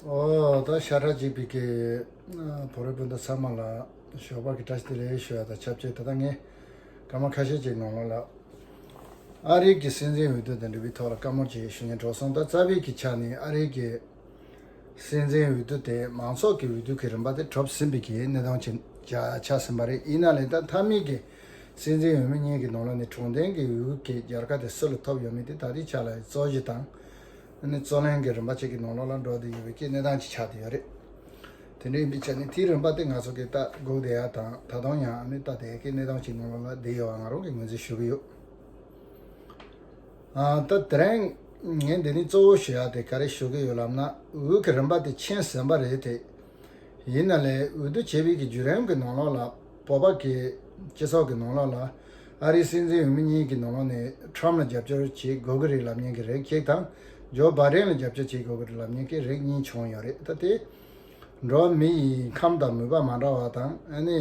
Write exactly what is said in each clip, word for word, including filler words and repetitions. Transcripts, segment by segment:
ཨོ་ད་ཤ་ཁྲག་གཅིག་པའི་གི་བོད་རིགས་སྤུན་ཟླ་ཚང་མ་ལ་ཞོགས་པ་གི་བཀྲ་ཤིས་བདེ་ལེགས་ཞུ་ཡ་དང་ཆབས་ཅིག་ད་ལྟ་ངས་སྐར་མ་ཁ་ཤས་ཅིག་ནང་ལོགས་ལ་ཨ་རིའི་གི་སྲིད་འཛིན་འོས་བསྡུ་དང་འབྲེལ་བའི་ཐོག་ལ་བཀའ་མོལ་ཅིག་ཞུ་སྙིང་བྲོ་སོང་། ད་རྩ་བའི་གི་ཆ་ནས་ཨ་རིའི་གི་སྲིད་འཛིན་འོས་བསྡུ་དེ་མང་ཚོགས་ཀྱི་འོས་བསྡུ་གི་རིམ་པ་དེ་གྲུབ་ཟིན་པའི་གི་གནས་སྟངས་ཅིག་ཆགས་ཆགས་ཟིན་པ་རེད། ཡིན་ན་ལས་ད་མཐའ་མའི་གི་སྲིད་འཛིན་འོས་མི་གཉིས་ཀྱི་ནང་ལོགས་ནས་དྲང་བདེན་གྱི་འོས་ཀྱི་རྒྱལ་ཁ་དེ་སུ་ལ་ཐོབ་ཡོད་མེད་དེ་ད་ལྟའི་ཆ་ལ་རྩོད་གཞི་དང་། ཨ་ནི་རྩོད་གླེང་གི་རིམ་པ་གཅིག་གི་ནང་ལོགས་ལ་འགྲོ་བསྡད་ཡོད་པའི་གི་གནས་སྟངས་ཅིག་ཆགས་བསྡད་ཡོད་རེད། དེ་འདྲ་ཡིན་པའི་ཆ་ནས་དེའི་རིམ་པ་དེ་ང་ཚོ་གིས་ད་སྒུག་བསྡད་ཡ་དང་ད་དུང་ཡང་ཨ་ནི་ད་ལྟའི་གི་གནས་སྟངས་ཅིག་ནང་ལོགས་ལ་བསྡད་ཡོད་པ་ང་རང་གིས་ངོས་འཛིན་ཞུ་གི་ཡོད། ཨ་ད་དེ་རིང་ངས་འདི་ནས་གཙོ་བོ་ཞུ་ཡ་དེ་ག་རེ་ཞུ་གི་ཡོད་ལབ་ན། འོས་ཀྱི་རིམ་པ་དེ་ཕྱིན་ཟིན་པ་རེད་དེ། ཡིན་ན་ལས་འོས་བསྡུ་བྱས་པའི་གི་བརྒྱུད་རིམ་གྱི་ནང་ལོགས་ལ་བོད་པ་གི་སྤྱི་ཚོགས་ཀྱི་ནང་ལོགས་ལ་ཨ་རིའི་སྲིད་འཛིན་འོས་མི་གཉིས་ཀྱི་ནང་ལོགས་ནས་ཁྲམ་ལ་རྒྱབ་སྐྱོར་བྱེད་དགོས་ཀྱི་རེད་ལབ་མཁན་གྱི་རིགས་གཅིག་དང་ཇོ་བྷའི་ཌེན་ལ་རྒྱབ་སྐྱོར་བྱེད་དགོས་ཀྱི་རེད་ལབ་མཁན་གྱི་རིགས་གཉིས་བྱུང་ཡོད་རེད། ད་དེ་འགྲོ་བ་མི་ཡི་ཁམས་དང་མོས་པ་མ་འདྲ་བ་དང་ཨ་ནི་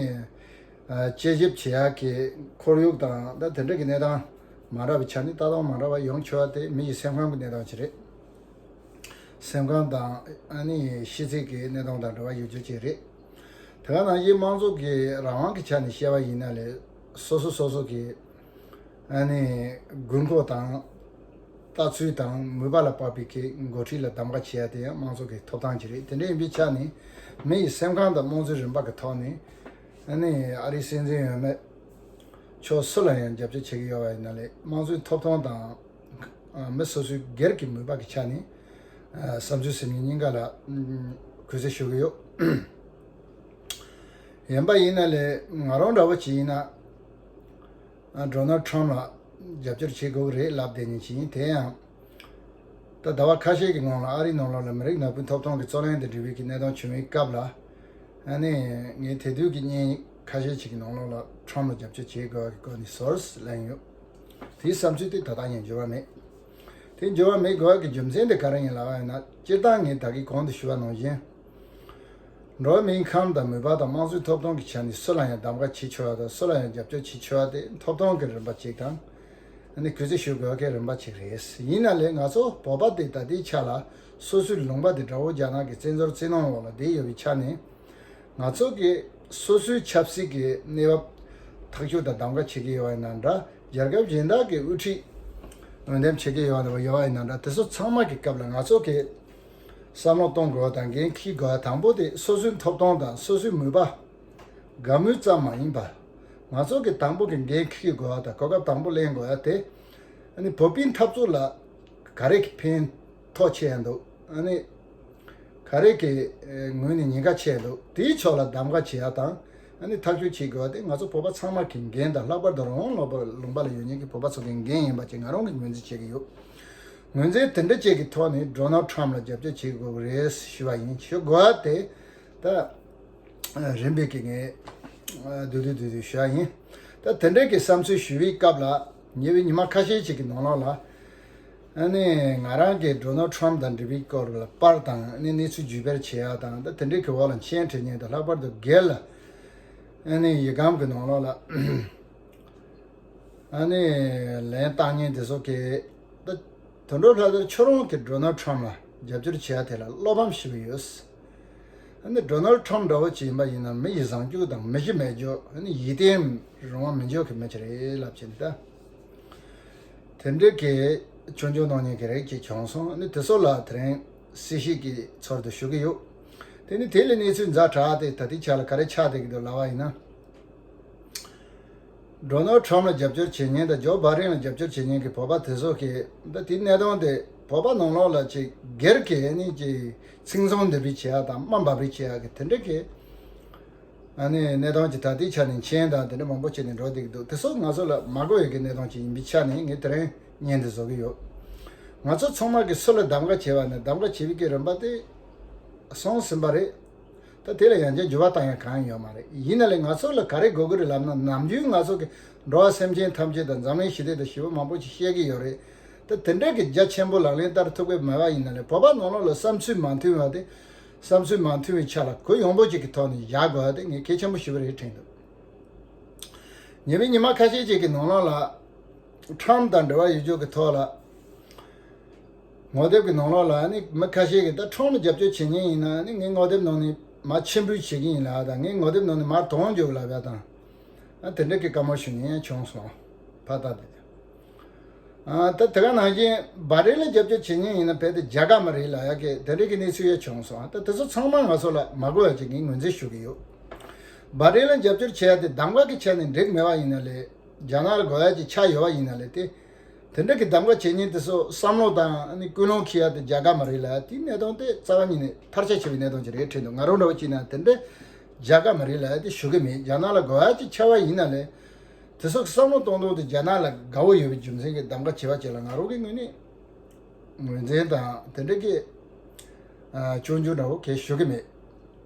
ཨ་དཔྱད་ཞིབ་བྱེད་ཡག་གི་ཁོར་ཡུག་དང་ད་དེ་འདྲ་གི་གནས་སྟངས་མ་འདྲ་བའི་ཆ་ནས་ལྟ་སྟངས་མ་འདྲ་བ་ཡོང་ཆོག་པ་དེ་མི་ཡི་སེམས་ཁམས་ཀྱི་གནས་སྟངས་ཅིག་རེད། སེམས་ཁམས་དང་ཨ་ནི་ཤེས་ཚད་ཀྱི་གནས་སྟངས་དང་འབྲེལ་བ་ཡོད་རྒྱུ་ཅིག་རེད། དེ་ག་ནང་བཞིན་དམངས་གཙོ་གི་རང་དབང་གི་ཆ་ནས་བཤད་པ་ཡིན་ན་ལས་སོ་སོ་སོ་སོ་གི་ཨ་ནི་དགོས་མཁོ་དང་ལྟ་ཚུལ་དང་མོས་པ་ལ་དཔག་པའི་གི་འགོ་ཁྲིད་ལ་གདམ་ག་བྱེད་ཡ་དེ་ཡང་དམངས་གཙོ་གི་ཐོབ་ཐང་ཅིག་རེད། དེ་འདྲ་ཡིན་པའི་ཆ་ནས་མི་ཡི་སེམས་ཁམས་དང་དམངས་གཙོའི་རིམ་པ་གི་ཐོག་ནས་ཨ་ནི་ཨ་རིའི་སྲིད་འཛིན་འོས་མི་ཕྱོགས་སུ་ལ་ཡང་རྒྱབ་སྐྱོར་བྱེད་ཀྱི་ཡོད་པ་ཡིན་ན་ལས་དམངས་གཙོའི་ཐོབ་ཐང་དང་། ཨ་མི་སོ་སོའི་སྒེར་གྱི་མོས་པ་གི་ཆ་ནས་ཨ་བསམ་ཚུལ་ཟེར་མཁན་གཉིས་ཀ་ལ་ཨམ་གུས་བརྩི་ཞུ་གི་ཡོད། ཡིན་པ་ཡིན་ན་ལས་ང་རང་འདྲ་བོ་ཅིག་ཡིན་ན་ཨ་ཌོ་ནལ་ཌི་ཊརམ་ཕི་ལ་རྒྱབ་སྐྱོར་བྱེད་དགོས་ཀྱི་རེད་ལབ་བསྡད་མཁན་ཅིག་ཡིན། དེ་ཡང་ད་ཟླ་བ་ཁ་ཤས་ཀྱི་ནང་ལ་ཨ་རིའི་ནང་ལོགས་ལ་མི་རིགས་ནག་པོའི་ཐོབ་ཐང་གི་རྩོད་གླེང་དང་འབྲེལ་བའི་གི་གནས་སྟངས་བྱུང་བའི་སྐབས་ལ་ཨ་ནི་ངས་དེ་དུས་ཀྱི་བརྙན་ཁ་ཤས་ཅིག་གི་ནང་ལོགས་ལ་ཊརམ་ཕི་ལ་རྒྱབ་སྐྱོར་བྱེད་དགོས་པ་གི་སྐོར་ནས་ཟུར་གླེང་ཡོད། དེའི་བསམ་ཚུལ་དེ་ད་ལྟ་ཡང་འགྱུར་བ་མེད། དེ་འགྱུར་བ་མེད་དགོས་པ་གི་རྒྱུ་མཚན་དེ་ག་རེ་ཡིན་ལབ་པ་ཡིན་ན། སྤྱིར་བཏང་ངས་ད་གིན་གོང་དུ་ཞུས་པ་ནང་བཞིན། འགྲོ་བ་མིའི་ཁམས་དང་མོས་པ་དང་དམངས་གཙོའི་ཐོབ་ཐང་གི་ཆ་ནས་སུ་ལ་ཡང་གདམ་ག་བྱེད་ཆོག་པ་དང་སུ་ལ་ཡང་རྒྱབ་སྐྱོར་བྱེད་ཆོག་པ་དེ་ཐོབ་ཐང་གི་རིམ་པ་གཅིག་དང་། ཨ་ནི་གུས་བརྩི་ཞུ་དགོས་པ་གི་རིམ་པ་གཅིག་རེད། ཡིན་ན་ལས་ང་ཚོ་བོད་པ་དེ་ད་ལྟའི་ཆ་ལ་སོ་སོའི་ལུང་པ་དེ་དགྲ་བོ་རྒྱ་ནག་གི་བཙན་འཛུལ་བཙན་གནོན་འོག་ལ་བསྡད་ཡོད་པའི་ཆ་ནས། ང་ཚོ་གིས་སོ་སོའི་ཆབ་སྲིད་ཀྱི་གནས་བབ་ཐག་གཅོད་དང་གདམ་ག་བྱེད་ཀྱི་ཡོད་པ་ཡིན་ན་འདྲ། རྒྱལ་ཁབ་གཞན་དག་གི་དབུ་ཁྲིད་འོས་འདེམས་བྱེད་ཀྱི་ཡོད་པ་ཡོད་པ་ཡིན་ན་འདྲ། དེ་ཚོ་ཚང་མ་གི་སྐབས་ལ་ང་ཚོ་གིས་བསམ་བློ་གཏོང་དགོས་པ་དང་འགན་འཁྱེར་དགོས་པ་དང་པོ་དེ་སོ་སོའི་ཐོབ་ཐང་དང་སོ་སོའི་མོས་པ་དགའ་མོས་ཙམ་མ་ཡིན་པ། ང་ཚོ་གིས་དང་པོ་གི་འགན་འཁྱེར་དགོས་པ་དང་གོ་སྐབས་དང་པོ་ལེན་དགོས་པ་དེ། ཨ་ནི་བོད་པའི་འཐབ་རྩོད་ལ་ག་རེ་གི་ཕན་ཐོགས་ཆེ་ཡ་འདུག་ཨ་ནི་ག་རེ་གི་ངོས་ནས་ཉེན་ཁ་ཆེ་ཡ་འདུག་དེའི་ཕྱོགས་ལ་གདམ་ག་བྱེད་ཡ་དང་ཨ་ནི་ཐག་གཅོད་བྱེད་དགོས་པ་དེ་ང་ཚོ་བོད་པ་ཚང་མ་གི་འགན་དང་། ལྷག་པར་དུ་རང་ལུང་པ་ལུང་པ་ལ་ཡོད་མཁན་གྱི་བོད་པ་ཚོ་གི་འགན་ཡིན་པ་ཅིག་ང་རང་གིས་ངོས་འཛིན་བྱེད་ཀྱི་ཡོད། ངོས་འཛིན་དེ་འདྲ་ཅིག་གི་ཐོག་ནས་ཌོ་ནལ་ཌི་ཊརམ་ཕི་ལ་རྒྱབ་སྐྱོར་བྱེད་དགོས་ཀྱི་རེད་ཞུ་བ་ཡིན། ཞུ་དགོས་པ་དེ་ད། རིམ་པས་ཀྱི་ངས་བསྡུས་བསྡུས་བསྡུས་བསྡུས་ཞུ་ཡ་ཡིན། ད་དེ་འདྲའི་གི་བསམ་ཚུལ་ཞུ་བའི་སྐབས་ལ་ཉེ་བའི་ཉི་མ་ཁ་ཤས་ཅིག་གི་ནང་ལོགས་ལ། ཨ་ནི་ང་རང་གིས་ཌོ་ནལ་ཌི་ཊརམ་ཕི་དང་འབྲེལ་བའི་སྐོར་ལ་པར་དང་ཨ་ནི་གནས་ཚུལ་བརྒྱུད་སྤེལ་བྱེད་ཡ་དང་། ད་དེ་འདྲའི་གི་འོག་ལ་མཆན་བྲིས་མཁན་དང་། ལྷག་པར་དུ་སྒེར་ལ་ཨ་ནི་ཡི་གམ་གི་ནང་ལོགས་ལ། ཨ་ནི་ལན་བཏང་མཁན་དེ་ཚོ་གིས་ད་དོན་གྲུབ་ལྷ་དར་ཁྱོད་རང་གིས་ཌོ་ནལ་ཌི་ཊརམ་ཕི་ལ་རྒྱབ་སྐྱོར་བྱེད་ཡ་དེ་ལ་བློ་ཕམ་ཞེ་པོ་ཡོད། ཨ་ནི་ཌོ་ནལ་ཌི་ཊརམ་ཕི་འདྲ་བོ་ཅིག་ཡིན་པ་ཡིན་ན་མི་ཡི་བཟང་སྤྱོད་དང་མི་གཞི་མེད་འཇོག་ཨ་ནི་ཡིད་བརྟན་རུང་བ་མི་འཇོག་གི་མི་ཅིག་རེད་ལབ་བྱས་ནས་ད། དེ་འདྲའི་གི་ཆོས་འབྱུང་གནང་མཁན་གྱི་རིགས་ཅིག་བྱུང་སོང་། ཨ་ནི་དེ་ཚོ་ལ་དེ་རིང་གསལ་བཤད་ཀྱི་ཚུལ་དུ་ཞུ་གི་ཡོད། དེ་ནི་དེ་ལས་གནས་ཚུལ་ཛ་དྲག་དེ་ད་ལྟའི་ཆ་ལ་ག་རེ་ཆགས་བསྡད་ཀྱི་འདུག་ལབ་པ་ཡིན་ན། ཌོ་ནལ་ཌི་ཊརམ་ཕི་ལ་རྒྱབ་སྐྱོར་བྱེད་མཁན་དང་ཇོ་བྷའི་ཌེན་ལ་རྒྱབ་སྐྱོར་བྱེད་མཁན་གྱི་བོད་པ་དེ་ཚོ་གིས་ད་དེའི་གནས་སྟངས་དེ་བོད་པ་ནང་ལོགས་ལ་ཅིག་སྒེར་གྱི་ཨ་ནི་ཅིག་ཚིག་མཚུངས་འདི་འདྲ་བྱེད་ཡ་དང་དམའ་འབེབས་བྱེད་ཡ་གི་དེ་འདྲ་གི་ཨ་ནི་གནས་སྟངས་ཅིག་ད་ལྟའི་ཆ་ནས་མཆན་དང་དེ་འདྲ་མང་པོ་བྱས་ནས་འགྲོ་བསྡད་ཀྱི་འདུག་དེ་ཚོ་ང་ཚོ་ལ་མ་དགོས་ཡ་གི་གནས་སྟངས་ཅིག་ཡིན་པའི་ཆ་ནས་ངས་དེ་རིང་བརྙན་འདི་བཟོ་གི་ཡོད། ང་ཚོ་ཚང་མ་གིས་སུ་ལ་གདམ་ག་བྱེད་པ་ནས་གདམ་ག་བྱེད་པའི་གི་རིམ་པ་དེ་སོང་ཟིན་པ་རེད། ད་དེ་ལ་ཡང་བསྐྱར་འགྱུར་བ་བཏང་ཡ་གང་ཡང་ཡོད་མ་རེད། ཡིན་ན་ལས་ང་ཚོ་ལ་ག་རེ་དགོས་ཀྱི་རེད་ལབ་ན། ནམ་རྒྱུན་ང་ཚོ་གི་འགྲོ་བ་སེམས་ཅན་ཐམས་ཅད་དང་འཛམ་གླིང་ཞི་བདེ་དང་ཞི་བ་མང་པོ་ཞིག་བཤད་ཀྱི་ཡོད་རེད། ད་དེ་འདྲ་གི་རྒྱ་ཆེན་པོ་ལག་ལེན་བསྟར་ཐུབ་ཀྱི་མེད་པ་ཡིན་ན་ལས་བོད་པ་ནང་ལོགས་ལ་བསམ་ཚུལ་མ་མཐུན་པ་དེ། བསམ་ཚུལ་མ་མཐུན་པའི་ཆ་ལ་གུ་ཡངས་པོ་ཅིག་གི་ཐོག་ནས་བཞག་དགོས་པ་དེ་ངས་གལ་ཆེན་པོ་ཞེ་པོ་རེད་དྲན་འདུག་ཉེ་བའི་ཉི་མ་ཁ་ཤས་ཅིག་གི་ནང་ལོགས་ལ་ཊརམ་ཕི་དང་འབྲེལ་བ་ཡོད་རྒྱུ་གི་ཐོག་ལ། ངོ་དེབ་ཀྱི་ནང་ལོགས་ལ་ནི་མི་ཁ་ཤས་ཀྱིས་ད་ཁྲོམ་ལ་རྒྱབ་སྐྱོར་བྱེད་མཁན་ཡིན་ན་ནི་ངའི་ངོ་དེབ་ནང་ནས་མར་ཕྱིར་འབུད་བྱེད་ཀྱི་ཡིན་ལབ་དང་། ངའི་ངོ་དེབ་ནང་ནས་མར་དོན་འཇོག་ལབ་ཡ་དང་། ཨ་དེ་འདྲ་གི་བཀའ་མོལ་ཞུ་མཁན་ཡང་བྱུང་སོང་། ཕ་ད་དེ། ཨ་ད་དེ་ག་ནང་བཞིན་བྷ་རེན་ལ་རྒྱབ་སྐྱོར་བྱེད་མཁན་ཡིན་ན་རྦད་དེ་རྒྱལ་ཁ་མ་རེད་ལབ་ཡ་གི་དེ་འདྲ་གི་གནས་ཚུལ་ཡང་བྱུང་སོང་། ད་དེ་ཚོ་ཚང་མ་ང་ཚོ་ལ་མ་དགོས་ཡ་ཅིག་ངས་ངོས་འཛིན་ཞུ་གི་ཡོད། བྷ་རེན་ལ་རྒྱབ་སྐྱོར་བྱེད་ཡ་དེ་གདམ་ག་གི་ཆ་ནས་འགྲིག་མེད་པ་ཡིན་ན་ལས། རྒྱ་ནག་ལ་དགོས་ཡ་ཅིག་ཆགས་ཡོད་པ་ཡིན་ན་ལས་དེ། དེ་འདྲ་གི་གདམ་ག་བྱེད་མཁན་དེ་ཚོ་བསམ་བློ་དང་ནི་ཀུན་སློང་འཁྱེར་ཡ་དེ་རྒྱལ་ཁ་མ་རེད་ལབ་ཡ་དེའི་གནས་སྟངས་དེ་རྩ་བ་ཉིད་ནས་ཐར་ཆ་ཆེ་བའི་གནས་སྟངས་ཅིག་རེད་དྲན་འདུག། ང་རང་འདྲ་བོ་བྱས་ན་དེ་འདྲ་རྒྱལ་ཁ་མ་རེད་ལབ་ཡ་དེ་ཞུ་གི་མེད། རྒྱ་ནག་ལ་དགོས་ཡ་ཅིག་ཆགས་པ་ཡིན་ན་ལས། དེ་ཚོ་གི་བསམ་བློ་གཏོང་སྟངས་དེ་རྒྱ་ནག་ལ་དགའ་བོ་ཡོད་པའི་རྒྱུ་མཚན་གྱིས་གདམ་ག་བྱེད་པ་ཅིག་ལ་ང་རང་གི་ངོས་ནས་ངོས་འཛིན་དང་དེ་འདྲ་གི་ཨ་སྐྱོན་བརྗོད་འདྲ་བོ་གས་ཞུ་གི་མེད།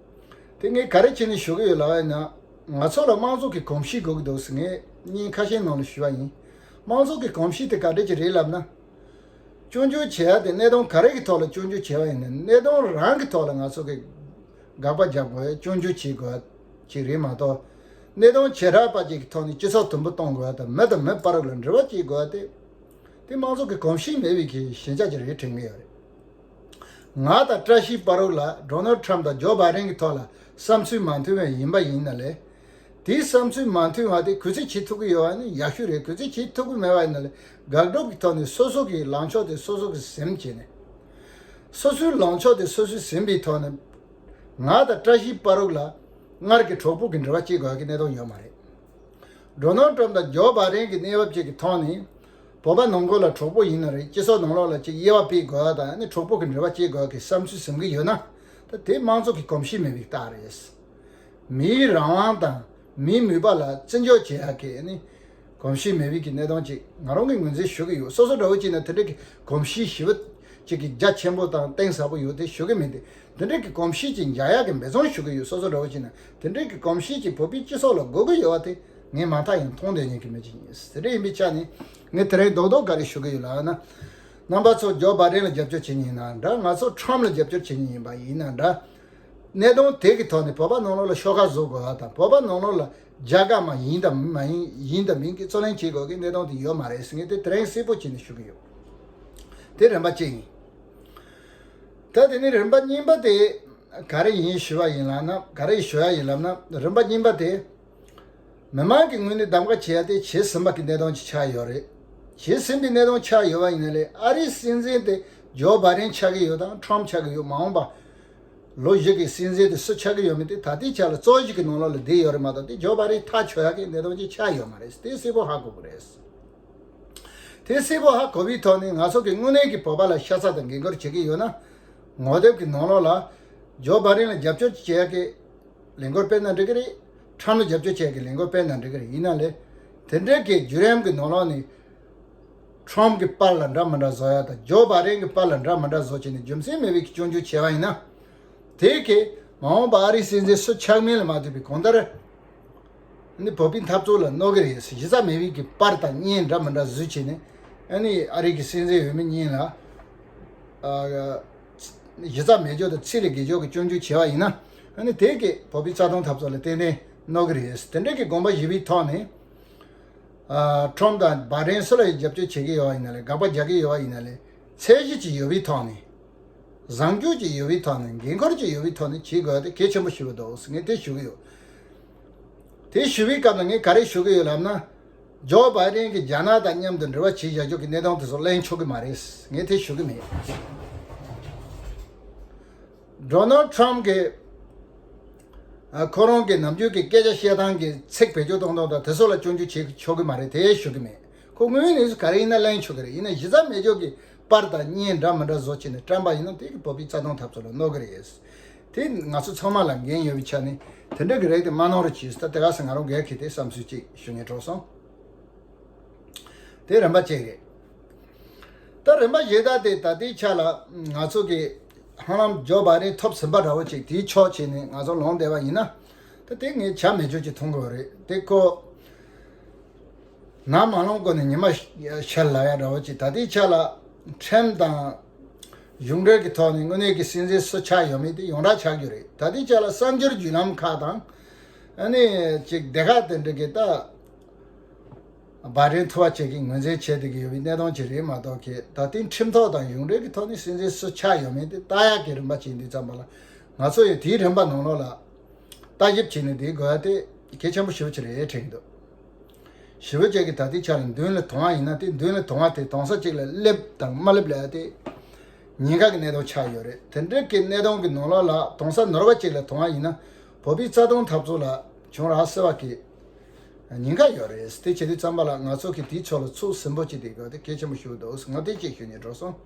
དེ་ངས་ག་རེ་བྱས་ནས་ཞུ་གི་ཡོད་ལབ་པ་ཡིན་ན། ང་ཚོ་ལ་དམངས་གཙོ་གི་གོམས་གཤིས་དགོས་ཀྱི་འདུག་ཟེར་ངས་བརྙན་ཁ་ཤས་ནང་ལ་ཞུས་པ་ཡིན། དམངས་གཙོ་གི་གོམས་གཤིས་དེ་ག་འདྲ་ཅིག་རེད་ལབ་ན། སྐྱོན་བརྗོད་བྱེད་ཡ་དེ་གནད་དོན་ག་རེ་གི་ཐོག་ལ་སྐྱོན་བརྗོད་བྱས་པ་ཡིན་ན་གནད་དོན་རང་གི་ཐོག་ལ་ང་ཚོ་གི་དགག་པ་རྒྱག་དགོས་ཡ་སྐྱོན་བརྗོད་བྱེད་དགོས་ཡ་ཅིག་རེད་མ་གཏོགས། གནད་དོན་བྱེ་བྲག་པ་ཅིག་གི་ཐོག་ནས་སྤྱི་ཚོགས་དུམ་བུ་གཏོང་དགོས་ཡ་དང་མི་དང་མི་བར་ལ་འབྲེལ་བ་བྱེད་དགོས་ཡ་དེ། དེ་དམངས་གཙོ་གི་གོམས་གཤིས་མེད་པའི་གི་ཞན་ཆ་ཅིག་རེད་དྲན་གི་ཡོད་རེད། ང་དང་བཀྲ་ཤིས་པ་རུག་ལ་ཌོ་ནལ་ཊམ་དང་ཇོ་བྷའི་ཌེན་གྱི་ཐོག་ལ་བསམ་ཚུལ་མ་མཐུན་པ་ཡིན་པ་ཡིན་ན་ལས། དེའི་བསམ་ཚུལ་མ་མཐུན་པ་དེ་གུས་བརྩི་བྱེད་ཐུབ་ཀྱི་ཡོད་པ་ནི་ཡག་ཤོས་རེད། གུས་བརྩི་བྱེད་ཐུབ་ཀྱི་མེད་པ་ཡིན་ན་ལས་དགག་སྒྲུབ་ཀྱི་ཐོག་ནས་སོ་སོ་གི་ལངས་ཕྱོགས་དེ་སོ་སོ་གི་ཟིན་བྱས་ནས། སོ་སོའི་ལངས་ཕྱོགས་དེ་སོ་སོས་ཟིན་པའི་ཐོག་ནས། ང་དང་བཀྲ་ཤིས་པ་རུག་ལ་སྔར་གྱི་གྲོགས་པོ་གི་འབྲེལ་བ་བྱེད་དགོས་ཀྱི་གནད་དོན་ཡོད་མ་རེད། ཌོ་ནལ་ཊམ་དང་ཇོ་བྷའི་ཌེན་གྱི་གནས་བབ་ཅིག་གི་ཐོག་ནས། བོད་པ་ནང་ཁུལ་ལ་གྲོགས་པོ་ཡིན་ན་རེད། སྤྱི་ཚོགས་ནང་ལོགས་ལ་ཅིག་དབྱེ་བ་སྤེལ་དགོས་པ་དང་ནི་གྲོགས་པོ་གི་འབྲེལ་བ་བྱེད་དགོས་ཀྱི་བསམ་ཚུལ་ཟིན་གྱི་ཡོད་ན། ད་དེ་དམངས་གཙོ་གི་གོམས་གཤིས་མེད་པའི་རྟགས་རེད། མིའི་རང་དབང་དང་མིའི་མོས་པ་ལ་བརྩི་འཇོག་བྱེད་ཡག་གི་ནི་གོམས་གཤིས་མེད་པའི་གི་གནད་དོན་ཅིག་ང་རང་གིས་ངོས་འཛིན་ཞུ་གི་ཡོད། སོ་སོ་འདྲ་བོ་ཅིག་ན་དེ་འདྲ་གི་གོམས་གཤིས་ཞེ་པོ་ཅིག་གི་རྒྱ་ཆེན་པོ་དང་གཏིང་ཟབ་པོ་ཡོད་དེ་ཞུ་གི་མེད་དེ། དེ་འདྲ་གི་གོམས་གཤིས་ཅིག་འཇགས་ཡག་གི་འབད་བརྩོན་ཞུ་གི་ཡོད། སོ་སོ་འདྲ་བོ་ཅིག་ན་དེ་འདྲ་གི་གོམས་གཤིས་ཅིག་བོད་པའི་སྤྱི་ཚོགས་ལ་དགོས་ཀྱི་ཡོད་པ་དེ་ངས་མ་མཐའ་ཡང་མཐོང་བསྡད་མཁན་གྱི་མི་ཅིག་ཡིན། དེ་འདྲ་ཡིན་པའི་ཆ་ནས་ངས་དེ་རིང་རྡོག་རྡོག་ག་རེ་ཞུ་གི་ཡོད་ལབ་ན། རྣམ་པ་ཚོ་ཇོ་བྷའི་ཌེན་ལ་རྒྱབ་སྐྱོར་བྱེད་མཁན་ཡིན་ན་འདྲ། ང་ཚོ་ཊམ་ལ་རྒྱབ་སྐྱོར་བྱེད་མཁན་ཡིན་པ་ཡིན་ན་འདྲ། གནད་དོན་དེ་གི་ཐོག་ནས་བོད་པ་ནང་ལོགས་ལ་ཤོག་ཁ་བཟོ་དགོས་པ་དང་བོད་པ་ནང་ལོགས་ལ་རྒྱལ་ཁ་མ་ཡིན་དང་མ་ཡིན་ཡིན་དང་མིན་གྱི་རྩོད་ལེན་བྱེད་དགོས་ཀྱི་གནད་དོན་དེ་ཡོད་མ་རེད་ཟེར་ངས་དེ་དེ་རིང་གསལ་པོ་བྱས་ནས་ཞུ་གི་ཡོད། དེ་རིམ་པ་གཅིག་ཡིན། ད་དེ་ནས་རིམ་པ་གཉིས་པ་དེ་ག་རེ་ཡིན་ཞུ་བ་ཡིན་ལབ་ན། ག་རེ་ཞུ་ཡ་ཡིན་ལབ་ན། རིམ་པ་གཉིས་པ་དེ། མི་མང་གི་ངོས་ནས་གདམ་ག་བྱེད་ཡ་དེ་བྱེད་ཟིན་པ་གི་གནད་དོན་ཅིག་ཆགས་ཡོད་རེད། བྱེད་ཟིན་པའི་གནད་དོན་ཆགས་ཡོད་པ་ཡིན་ན་ལས་ཨ་རིའི་སྲིད་འཛིན་དེ་ཇོ་བྷའི་ཌེན་ཆགས་ཀྱི་ཡོད་དང་ཊམ་ཆགས་ཀྱི་ཡོད། མ་འོངས་པ་ལོ་བཞི་གི་སྲིད་འཛིན་དེ་སུ་ཆགས་ཀྱི་ཡོད་མེད་དེ་ད་ལྟའི་ཆ་ལ་རྩོད་གཞི་གི་ནང་ལོགས་ལ་བསྡད་ཡོད་རེད་མ་གཏོགས་དེ་ཇོ་བྷའི་ཌེན་ཐག་ཆོད་ཡ་གི་གནད་དོན་ཅིག་ཆགས་ཡོད་མ་རེད། དེ་གསལ་པོ་ཧ་གོ་དགོས་རེད། དེ་གསལ་པོ་ཧ་གོ་བའི་ཐོག་ནས་ང་ཚོ་གི་དངོས་གནས་ཀྱི་བོད་པ་ལ་ཤ་ཚ་དང་འགན་འཁུར་བྱེད་ཀྱི་ཡོད་ན། ངོ་དེབ་ཀྱི་ནང་ལོགས་ལ་ཇོ་བྷའི་ཌེན་ལ་རྒྱབ་སྐྱོར་བྱེད་ཡ་གི་ལས་འགུལ་སྤེལ་ན་འགྲིག་གི་རེད། ཊམ་ལ་རྒྱབ་སྐྱོར་བྱེད་ཀྱི་ལས་འགུལ་སྤེལ་ན་འགྲིག་གི་རེད། ཡིན་ན་ལས། དེ་འདྲའི་གི་བརྒྱུད་རིམ་གྱི་ནང་ལོགས་ནས། ཊམ་གྱི་པར་ལ་འདྲ་མི་འདྲ་བཟོ་ཡ་དང་ཇོ་བྷའི་ཌེན་གྱི་པར་ལ་འདྲ་མི་འདྲ་བཟོ་བྱས་ནས་རྒྱུ་མཚན་མེད་པའི་གི་སྐྱོན་བརྗོད་བྱས་པ་ཡིན་ན། དེ་གི་མ་འོངས་པ་ཨ་རིའི་སྲིད་འཛིན་སུ་ཆགས་མིན་ལ་མ་ལྟོས་པའི་གང་ལྟར། ནི་བོད་པའི་འཐབ་རྩོད་ལ་གནོད་གི་རེད། གཞི་རྩ་མེད་པའི་གི་པར་དང་བརྙན་འདྲ་མི་འདྲ་བཟོས་བྱས་ནས། ཨ་ནི་ཨ་རི་གི་སྲིད་འཛིན་འོས་མི་གཉིས་ལ། ཨ། གཞི་རྩ་མེད་ཕྱོགས་དང་ཚིག་ལས་འགལ་ཕྱོགས་ཀྱི་སྐྱོན་བརྗོད་བྱས་པ་ཡིན་ན། ཨ་ནི་དེ་གིས་བོད་པའི་རྩ་དོན་འཐབ་རྩོད་ལ་ཏན་ཏན་གནོད་ཀྱི་རེད། དེ་འདྲའི་གི་དགོངས་པ་བཞེས་པའི་ཐོག་ནས། ཨ། ཊམ་དང་བྷའི་ཌེན་སུ་ལ་ཡང་རྒྱབ་སྐྱོར་བྱེད་ཀྱི་ཡོད་པ་ཡིན་ན་ལས་དགག་པ་རྒྱག་གི་ཡོད་པ་ཡིན་ན་ལས་ཚད་གཞི་ཅིག་ཡོད་པའི་ཐོག་ནས། བཟང་སྤྱོད་ཅིག་ཡོད་པའི་ཐོག་ནས་འགན་ཁུར་ཅིག་ཡོད་པའི་ཐོག་ནས་བྱེད་དགོས་ཡ་དེ་གལ་ཆེན་པོ་ཞིག་རེད་འདུག་ངས་དེ་ཞུ་གི་ཡོད། དེ་ཞུ་བའི་སྐབས་ལ་ངས་ག་རེ་ཞུ་གི་ཡོད་ལབ་ན། ཇོ་བྷའི་ཌེན་གྱིས་རྒྱ་ནག་དང་མཉམ་དུ་འབྲེལ་བ་བྱེད་བཞག་རྒྱུ་གི་གནས་སྟངས་དེ་ཚོ་གླེང་ཆོག་གི་མ་རེད། ངས་དེ་ཞུ་གི་མེད། ཌོ་ནལ་ཊམ་གྱིས། ཨ། ཁོ་རང་གི་ནམ་རྒྱུན་གྱི་སྐད་ཆ་བཤད་སྟངས་ཀྱི་ཚིག་བེད་སྤྱོད་གཏོང་སྟངས་དང་དེ་ཚོ་ལ་སྐྱོན་བརྗོད་བྱེད་ཆོག་གི་མ་རེད། དེ་ཞུ་གི་མེད། ཁོ་དངོས་ཡོད་གནས་ཚུལ་ག་རེ་ཡིན་ན་གླེང་ཆོག་གི་རེད། ཡིན་ན་གཞི་རྩ་མེད་ཕྱོགས་ཀྱི་པར་དང་བརྙན་འདྲ་མི་འདྲ་བཟོ་བྱས་ནས་བཀྲམ་པ་ཡིན་ན་དེ་གིས་བོད་པའི་རྩ་དོན་འཐབ་རྩོད་ལ་གནོད་གི་རེད། དེ་ང་ཚོ་ཚང་མ་ལ་འགན་ཡོད་པའི་ཆ་ནས་དེ་འདྲ་གི་རིགས་དེ་མ་གནང་རོགས་གྱིས། ད་དེ་ག་ས་ང་རང་སྒེར་གྱི་དེ་བསམ་ཚུལ་ཅིག་ཞུ་སྙིང་བྲོ་སོང་། དེ་རིམ་པ་གཅིག་རེད། ད་རིམ་པ་བཞི་དག་དེ་ད་ལྟའི་ཆ་ལ་ང་ཚོ་གི་ཧ་ལམ་ཇོ་བྷའི་ཌེན་ཐོབ་ཟིན་པ་འདྲ་བོ་ཅིག་དེའི་ཕྱོགས་བྱས་ནས་ང་ཚོ་ལངས་བསྡད་པ་ཡིན་ན། ད་དེ་ངས་བྱ་མེད་ཆོག་ཅིག་མཐོང་གི་ཡོད་རེད། དེ་ཁོ། ནམ་མ་ལངས་གོང་ནས་ཉི་མ་ཤར་ལབ་ཡ་འདྲ་བོ་ཅིག་ད་ལྟའི་ཆ་ལ་ཁྲིམས་དང་གཞུང་འབྲེལ་གྱི་ཐོག་ནས་དངོས་གནས་ཀྱི་སྲིད་འཛིན་སུ་ཆགས་ཡོད་མེད་དེ་ཡོངས་གྲགས་ཆགས་རྒྱུ་རེད། ད་ལྟའི་ཆ་ལ་གསར་འགྱུར་བརྒྱུད་ལམ་ཁག་དང་། ཨ་ནི་ཅིག་སྡེ་ཁག་དེ་འདྲ་གི་ད་ བ་རན་ཐུ་བ་བཅས་ཀྱིས་ངོས་འཛིན་བྱས་བསྡད་ཀྱི་ཡོད་པའི་གནས་སྟངས་ཅིག་རེད་མ་གཏོགས། ཀྱི་ད་ལྟའི་ཁྲིམས་ཐོག་དང་གཞུང་འབྲེལ་གྱི་ཐོག་ནས་སྲིད་འཛིན་སུ་ཆགས་ཡོད་མེད་དེ་ལྟ་ཡག་གི་རིམ་པ་ཅིག་ཡིན་དུས་ཙམ་པ་ལ། ང་ཚོ་ཡང་དེའི་རིམ་པ་ནང་ལོགས་ལ་ལྟ་ཞིབ་བྱས་ནས་བསྡད་དགོས་ཡ་དེ་གལ་ཆེན་པོ་ཞེ་པོ་ཅིག་རེད་དྲན་གྱི་འདུག་ཞི་བ་བཅས་ཀྱིས་ད་ལྟའི་ཆ་ལ་མདུན་ལ་དོང་བ་ཡིན་ན། དེ་མདུན་ལ་དོང་བ་དེ་དོང་ས་གཅིག་ལ་སླེབས་དང་མ་སླེབས་ལ་དེ་ཉེན་ཁ་གི་གནས་སྟངས་ཆགས་ཡོད་རེད། དེ་འདྲ་གི་གནས་སྟངས་ཀྱི་ནང་ལོགས་ལ་དོང་ས་ནོར་བ་གཅིག་ལ་དོང་བ་ཡིན་ན། བོད་པའི་རྩ་དོན་འཐབ་རྩོད་ལ་བྱུང་རག་ཟེར་བ་གི་ཉེན་ཁ་ཡོད་རེད། དེ་བྱེད་དུས་ཙམ་པ་ལ་ང་ཚོ་གིས་དེའི་ཕྱོགས་ལ་ཚུགས་ཟིན་པོ་བྱེད་བསྡད་དགོས་དེ་གལ་ཆེན་པོ་ཞིག་འདུག་ང་དེ་གཅིག་ཞུ་ནས་འགྲོ་སོང་།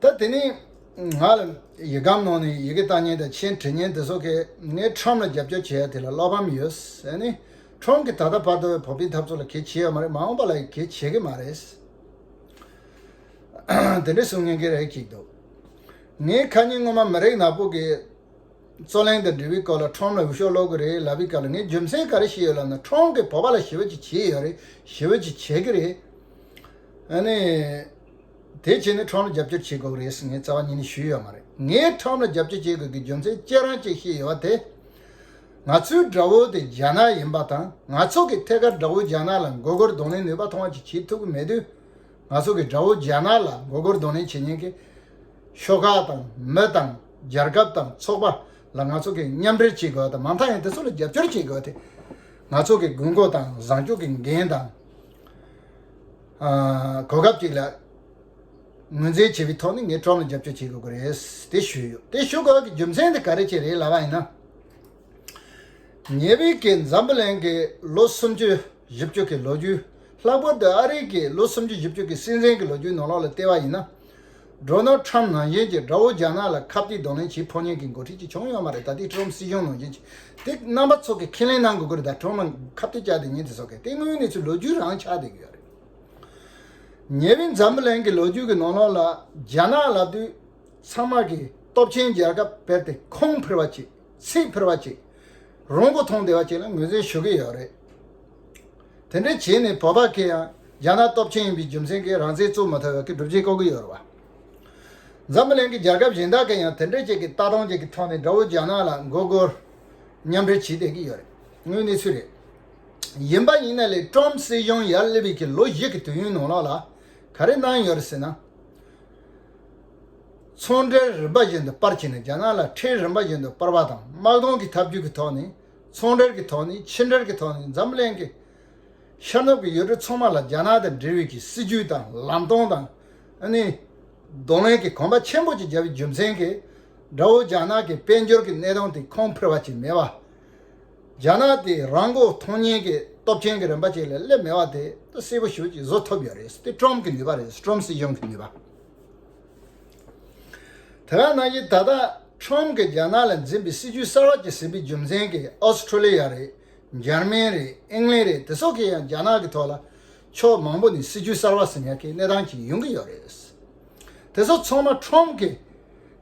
ད་དེ་ནས་ང་ལ་ཡི་གེ་ནང་ནས་ཡི་གེ་བཏང་མཁན་དང་མཆན་བྲིས་མཁན་དེ་ཚོ་གིས་ངས་ཁྲོམ་ལ་རྒྱབ་སྐྱོར་བྱེད་ཡ་དེ་ལ་བློ་ཕམ་ཡོད་ཟེར་ནས། ཁྲོམ་གྱིས་ད་ལྟ་བར་དུ་བོད་པའི་འཐབ་རྩོད་ལ་གལ་ཆེ་ཡོད་མ་རེད། མ་འོངས་པ་ལ་གལ་ཆེ་གི་མ་རེད། དེ་འདྲ་གསུང་མཁན་གྱི་རེད་ཅིག་འདུག་ངས་ཁ་ཉིན་སྔོན་མ་མི་རིགས་ནག་པོ་གི་རྩོད་གླེང་དང་འབྲེལ་བའི་སྐོར་ལ་ཁྲོམ་ལ་འུ་ཤོག་ཀློག་གི་རེད་ལབ་པའི་སྐབས་ལ། ངས་རྒྱུ་མཚན་ག་རེ་བཤད་ཡོད་ལབ་ན། ཁྲོམ་གྱིས་བོད་པ་ལ་ཞི་བ་ཅིག་བྱས་ཡོད་རེད། ཞི་བ་ཅིག་བྱེད་ཀྱི་རེད། ཨ་ནི། དེ་བྱས་ནས་ཁྲོམ་ལ་རྒྱབ་སྐྱོར་བྱེད་དགོས་ཀྱི་རེད་ཟེར་ངས་རྩ་བ་ཉིད་ནས་ཞུས་ཡོད་མ་རེད། ངས་ཁྲོམ་ལ་རྒྱབ་སྐྱོར་བྱེད་དགོས་ཀྱི་རྒྱུ་མཚན་ཁྱེད་རང་གཅིག་བཤད་ཡོད་པ་དེ། ང་ཚོའི་དགྲ་བོ་དེ་རྒྱ་ནག་ཡིན་པ་དང་། ང་ཚོ་གིས་ཐད་ཀར་དགྲ་བོ་རྒྱ་ནག་ལ་མགོ་སྒོར་གདོང་ལེན་ནུས་པ་ཐོན་པ་ཅིག་བྱེད་ཐུབ་ཀྱི་མེད་དུས། ང་ཚོ་གིས་དགྲ་བོ་རྒྱ་ནག་ལ་མགོ་སྒོར་གདོང་ལེན་བྱེད་མཁན་གྱི་ཤོག་ཁག་དང་མི་དང་རྒྱལ་ཁབ་དང་ཚོགས་པ་ལ་ང་ཚོ་གིས་མཉམ་འབྲེལ་བྱེད་དགོས་པ་དང་། མ་མཐའ་ཡང་དེ་ཚོ་ལ་རྒྱབ་སྐྱོར་བྱེད་དགོས་པ་དེ་ང་ཚོ་གི་དགོས་མཁོ་དང་བཟང་སྤྱོད་ཀྱི་འགན་དང་། ཨ། གོ་སྐབས་ཅིག་ལ་ངོས་འཛིན་བྱེད་པའི་ཐོག་ནས་ངས་ཁྲོམ་ལ་རྒྱབ་སྐྱོར་བྱེད་དགོས་ཀྱི་རེད་དེ་ཞུས་ཡོད། དེ་ཞུ་དགོས་པའི་རྒྱུ་མཚན་དེ་ག་རེ་བྱས་རེད་ལབ་པ་ཡིན་ན། ཉེ་བའི་གི་འཛམ་བུ་གླིང་གི་ལོ་སུམ་ཅུ་བཞི་བཅུ་གི་ལོ་རྒྱུས། ལྷག་པར་དུ་ཨ་རིའི་གི་ལོ་སུམ་ཅུ་བཞི་བཅུ་གི་སྲིད་འཛིན་གི་ལོ་རྒྱུས་ནང་ལོགས་ལ་བལྟས་པ་ཡིན་ན། ཌོ་ནལ་ཊམ་ནང་བཞིན་གྱི་དགྲ་བོ་རྒྱ་ནག་ལ་ཁ་གཏད་གདོང་ལེན་བྱེད་ཕོད་མཁན་གྱི་འགོ་ཁྲིད་ཅིག་བྱུང་ཡོད་མ་རེད། ད་ལྟའི་ཊམ་སྲིད་གཞུང་ནང་བཞིན་གྱི་དེ་རྣམ་པ་ཚོ་གིས་ཁས་ལེན་གནང་དགོས་ཀྱི་རེད། ད་ཊམ་ལ་ཁ་གཏད་བཅག་བསྡད་མཁན་དེ་ཚོ་གིས། དེ་དངོས་གནས་ཚུལ་ལོ་རྒྱུས་རང་ཆགས་བསྡད་ཀྱི་ཡོད་རེད། ཉེ་བའི་འཛམ་བུ་གླིང་གི་ལོ་རྒྱུས་ཀྱི་ནང་ལོགས་ལ་རྒྱ་ནག་ལབ་དུས་ཚང་མ་གི་སྟོབས་ཆེན་རྒྱལ་ཁབ་དཔེར་དེ་ཁོང་ཕེར་བ་ཅིག་ཚིག་ཕེར་བ་ཅིག་རོང་པོ་མཐོང་བདེ་བ་ཅིག་ལ་ངོས་འཛིན་ཞུ་གི་ཡོད་རེད། དེ་འདྲ་བྱས་ནས་བོད་པ་གིས་ཡང་རྒྱ་ནག་སྟོབས་ཆེན་ཡིན་པའི་རྒྱུ་མཚན་གྱིས་རང་བཙན་རྩོད་མ་ཐུབ་པའི་སྒྲུབ་བྱེད་བཀོད་ཀྱི་ཡོད་རེད་བ། འཛམ་བུ་གླིང་གི་རྒྱལ་ཁབ་གཞན་དག་གིས་ཡང་དེ་འདྲ་ཅིག་གི་ལྟ་སྟངས་ཅིག་གི་ཐོག་ནས་དགྲ་བོ་རྒྱ་ནག་ལ་མགོ་སྒུར་མཉམ་འབྲེལ་བྱེད་བསྡད་ཀྱི་ཡོད་རེད། དངོས་གནས་ཚུལ་རེད། ཡིན་པ་ཡིན་ན་ལས་ཊམ་སྲིད་གཞུང་ཡར་སླེབས་པའི་གི་ལོ་བཞི་གི་དུས་ཡུན་ནང་ལོགས་ལ་ག་རེ་གནང་ཡོད་རེད་ཟེར་ན། ཚོང་འབྲེལ་རིམ་པ་བཞིན་དུ་སྤར་བྱས་ནས། རྒྱ་ནག་ལ་ཁྲལ་རིམ་པ་བཞིན་དུ་སྤར་བ་དང་། དམག་དོན་གྱི་ཐབས་ཇུས་ཀྱི་ཐོག་ནས། ཚོང་འབྲེལ་གྱི་ཐོག་ནས། ཕྱི་འབྲེལ་གྱི་ཐོག་ནས། འཛམ་གླིང་གི་ཤར་ནུབ་ཀྱི་ཡུལ་གྲུ་ཚང་མ་ལ་རྒྱ་ནག་དང་འབྲེལ་བའི་གི་སྲིད་ཇུས་དང་ལམ་སྟོན་དང་། ཨ་ནི་གདོང་ལེན་གྱི་གོམ་པ་ཆེན་པོ་ཅིག་བརྒྱབ་པའི་རྒྱུ་མཚན་གྱིས། དགྲ་བོ་རྒྱ་ནག་གི་དཔལ་འབྱོར་གྱི་གནས་སྟངས་དེ་ཁོང་ཕེར་བ་ཅིག་མེད་པ། རྒྱ་ནག་དེ་རང་མགོ་ཐོན་མཁན་གྱི་སྟོབས་ཆེན་གྱི་རིམ་པ་ཅིག་ལ་སླེབས་མེད་པ་དེ་ད་གསལ་པོ་ཞེ་པོ་ཅིག་བཟོ་ཐུབ་ཡོད་རེད། དེ་ཊམ་གྱི་ནུས་པ་རེད། ཊམ་སྲིད་གཞུང་གི་ནུས་པ། དེ་ག་ནང་བཞིན་ད་ལྟ་ཊམ་གྱིས་རྒྱ་ནག་ལ་འཛིན་པའི་སྲིད་ཇུས་གསར་བ་ཅིག་ཟིན་པའི་རྒྱུ་མཚན་གྱིས། ཨོ་སི་ཁྲུ་ལི་ཡ་རེད། འཇར་མན་རེད། ཨིང་ལན་རེད། དེ་ཚོ་གིས་ཡང་རྒྱ་ནག་གི་ཐོག་ལ་ཕྱོགས་མང་པོ་ནས་སྲིད་ཇུས་གསར་བ་ཟིན་ཡག་གི་གནས་སྟངས་ཅིག་ཡོང་གི་ཡོད་རེད། དེ་ཚོ་ཚང་མ་ཊམ་གྱིས་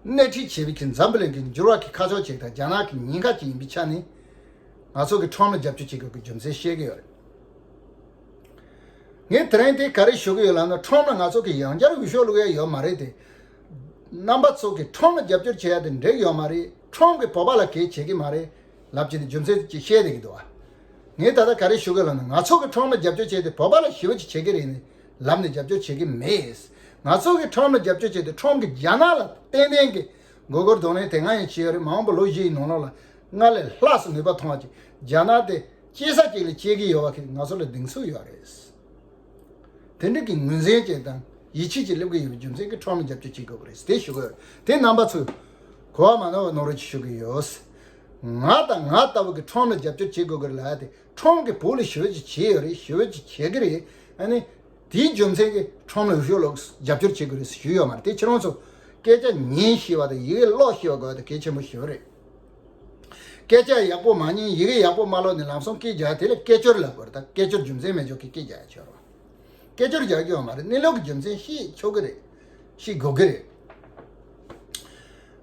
སྣེ་ཁྲིད་བྱས་པའི་གི་འཛམ་བུ་གླིང་གི་འགྱུར་བ་གི་ཁ་ཕྱོགས་ཅིག་དང་རྒྱ་ནག་གི་ཉེན་ཁ་ཅིག་ཡིན་པའི་ཆ་ནས། ང་ཚོ་གིས་ཊམ་ལ་རྒྱབ་སྐྱོར་བྱེད་དགོས་ཀྱི་རྒྱུ་མཚན་བཤད་ཀྱི་ཡོད་རེད། ངས་དེ་རིང་དེ་ག་རེ་ཞུ་གི་ཡོད་ལབ་ན། ཊམ་ལ་ང་ཚོ་གིས་ཡང་བསྐྱར་འུད་ཤོབ་བླུག་ཡ་ཡོད་མ་རེད་དེ། རྣམ་པ་ཚོ་གིས་ཊམ་ལ་རྒྱབ་སྐྱོར་བྱེད་ཡ་དེ་འགྲིག་ཡོད་མ་རེད། ཊམ་གིས་བོད་པ་ལ་གལ་བྱེད་ཀྱི་མ་རེད་ལབ་བྱས་ནས་རྒྱུ་མཚན་ཅིག་བཤད་བསྡད་ཀྱི་འདུག་བ། ངས་ད་ལྟ་ག་རེ་ཞུ་གི་ལབ་ན། ང་ཚོ་གིས་ཊམ་ལ་རྒྱབ་སྐྱོར་བྱས་ཏེ་བོད་པ་ལ་ཞི་བ་ཅིག་བྱེད་ཀྱི་རེད་ནས་ལབ་ནས་རྒྱབ་སྐྱོར་བྱེད་ཀྱི་མེད། ང་ཚོ་གིས་ཊམ་ལ་རྒྱབ་སྐྱོར་བྱས་ཏེ། ཊམ་གིས་རྒྱ་ནག་ལ་ཏན་ཏན་གྱི་མགོ་སྒོར་གདོང་ལེན་དེ་སྔ་ཡང་བྱས་ཡོད་རེད། མ་འོངས་པ་ལོ་བཞི་ཡི་ནང་ལོགས་ལ་སྔར་ལས་ལྷག་ཙམ་ནུས་པ་ཐོན་པ་ཅིག་རྒྱ་ནག་དེ་སྐྱེ་ས་ཅིག་ལ་སྐྱེ་གི་ཡོད་པ་གིས་ང་ཚོ་ལ་གདེང་ཚོད་ཡོད་རེད། དེ་འདྲ་གི་ངོས་འཛིན་ཅིག་དང་ཡིད་ཆེས་ཅིག་སླེབས་ཀྱི་ཡོད་པའི་རྒྱུ་མཚན་གྱིས་ཊམ་ལ་རྒྱབ་སྐྱོར་བྱེད་དགོས་ཀྱི་རེད་དེ་ཞུ་གི་ཡོད། དེ་རྣམ་པ་ཚོས་གོ་བ་མ་ནོར་བ་གནང་རོགས་ཅིག་ཞུ་གི་ཡོད། ང་དང་ང་ལྟ་བུ་གིས་ཊམ་ལ་རྒྱབ་སྐྱོར་བྱེད་དགོས་ཀྱི་རེད་ལབ་ཡ་དེ། ཊམ་གིས་བོད་ལ་ཞི་བ་ཅིག་བྱས་ཡོད་རེད། ཞི་བ་ཅིག་བྱེད་ཀྱི་རེད། ཨ་ནི་དེའི་རྒྱུ་མཚན་གྱིས་ཊམ་ལ་འུད་ཤོབ་བླུག་རྒྱབ་སྐྱོར་བྱེད་དགོས་རེད་ཞུས་ཡོད་མ་རེད། དེ་ཁྱེད་རང་ཚོ་སྐད་ཆ་ཉན་ཤེས་པ་དང་ཡི་གེ་ཀློག་ཤེས་པ་དགོས་པ་དེ་གལ་ཆེན་པོ་ཞིག་རེད། སྐད་ཆ་ཡག་པོ་མ་ཉན། ཡི་གེ་ཡག་པོ་མ་ཀློག་ནས་ལམ་སང་སྐད་རྒྱག་དེ་ལ་སྐད་ཅོར་ལབ་དགོས་རེད། ད་སྐད་ཅོར་རྒྱུ་མཚན་མེད་ཅོག་གི་སྐད་རྒྱག་ཡ་ཆོག་རེད། སྐད་ཅོར་རྒྱག་རྒྱུ་ཡོད་མ་རེད། གནས་ལུགས་ཀྱི་རྒྱུ་མཚན་ཤེས་ཆོག་གི་རེད། ཤེས་དགོས་ཀྱི་རེད།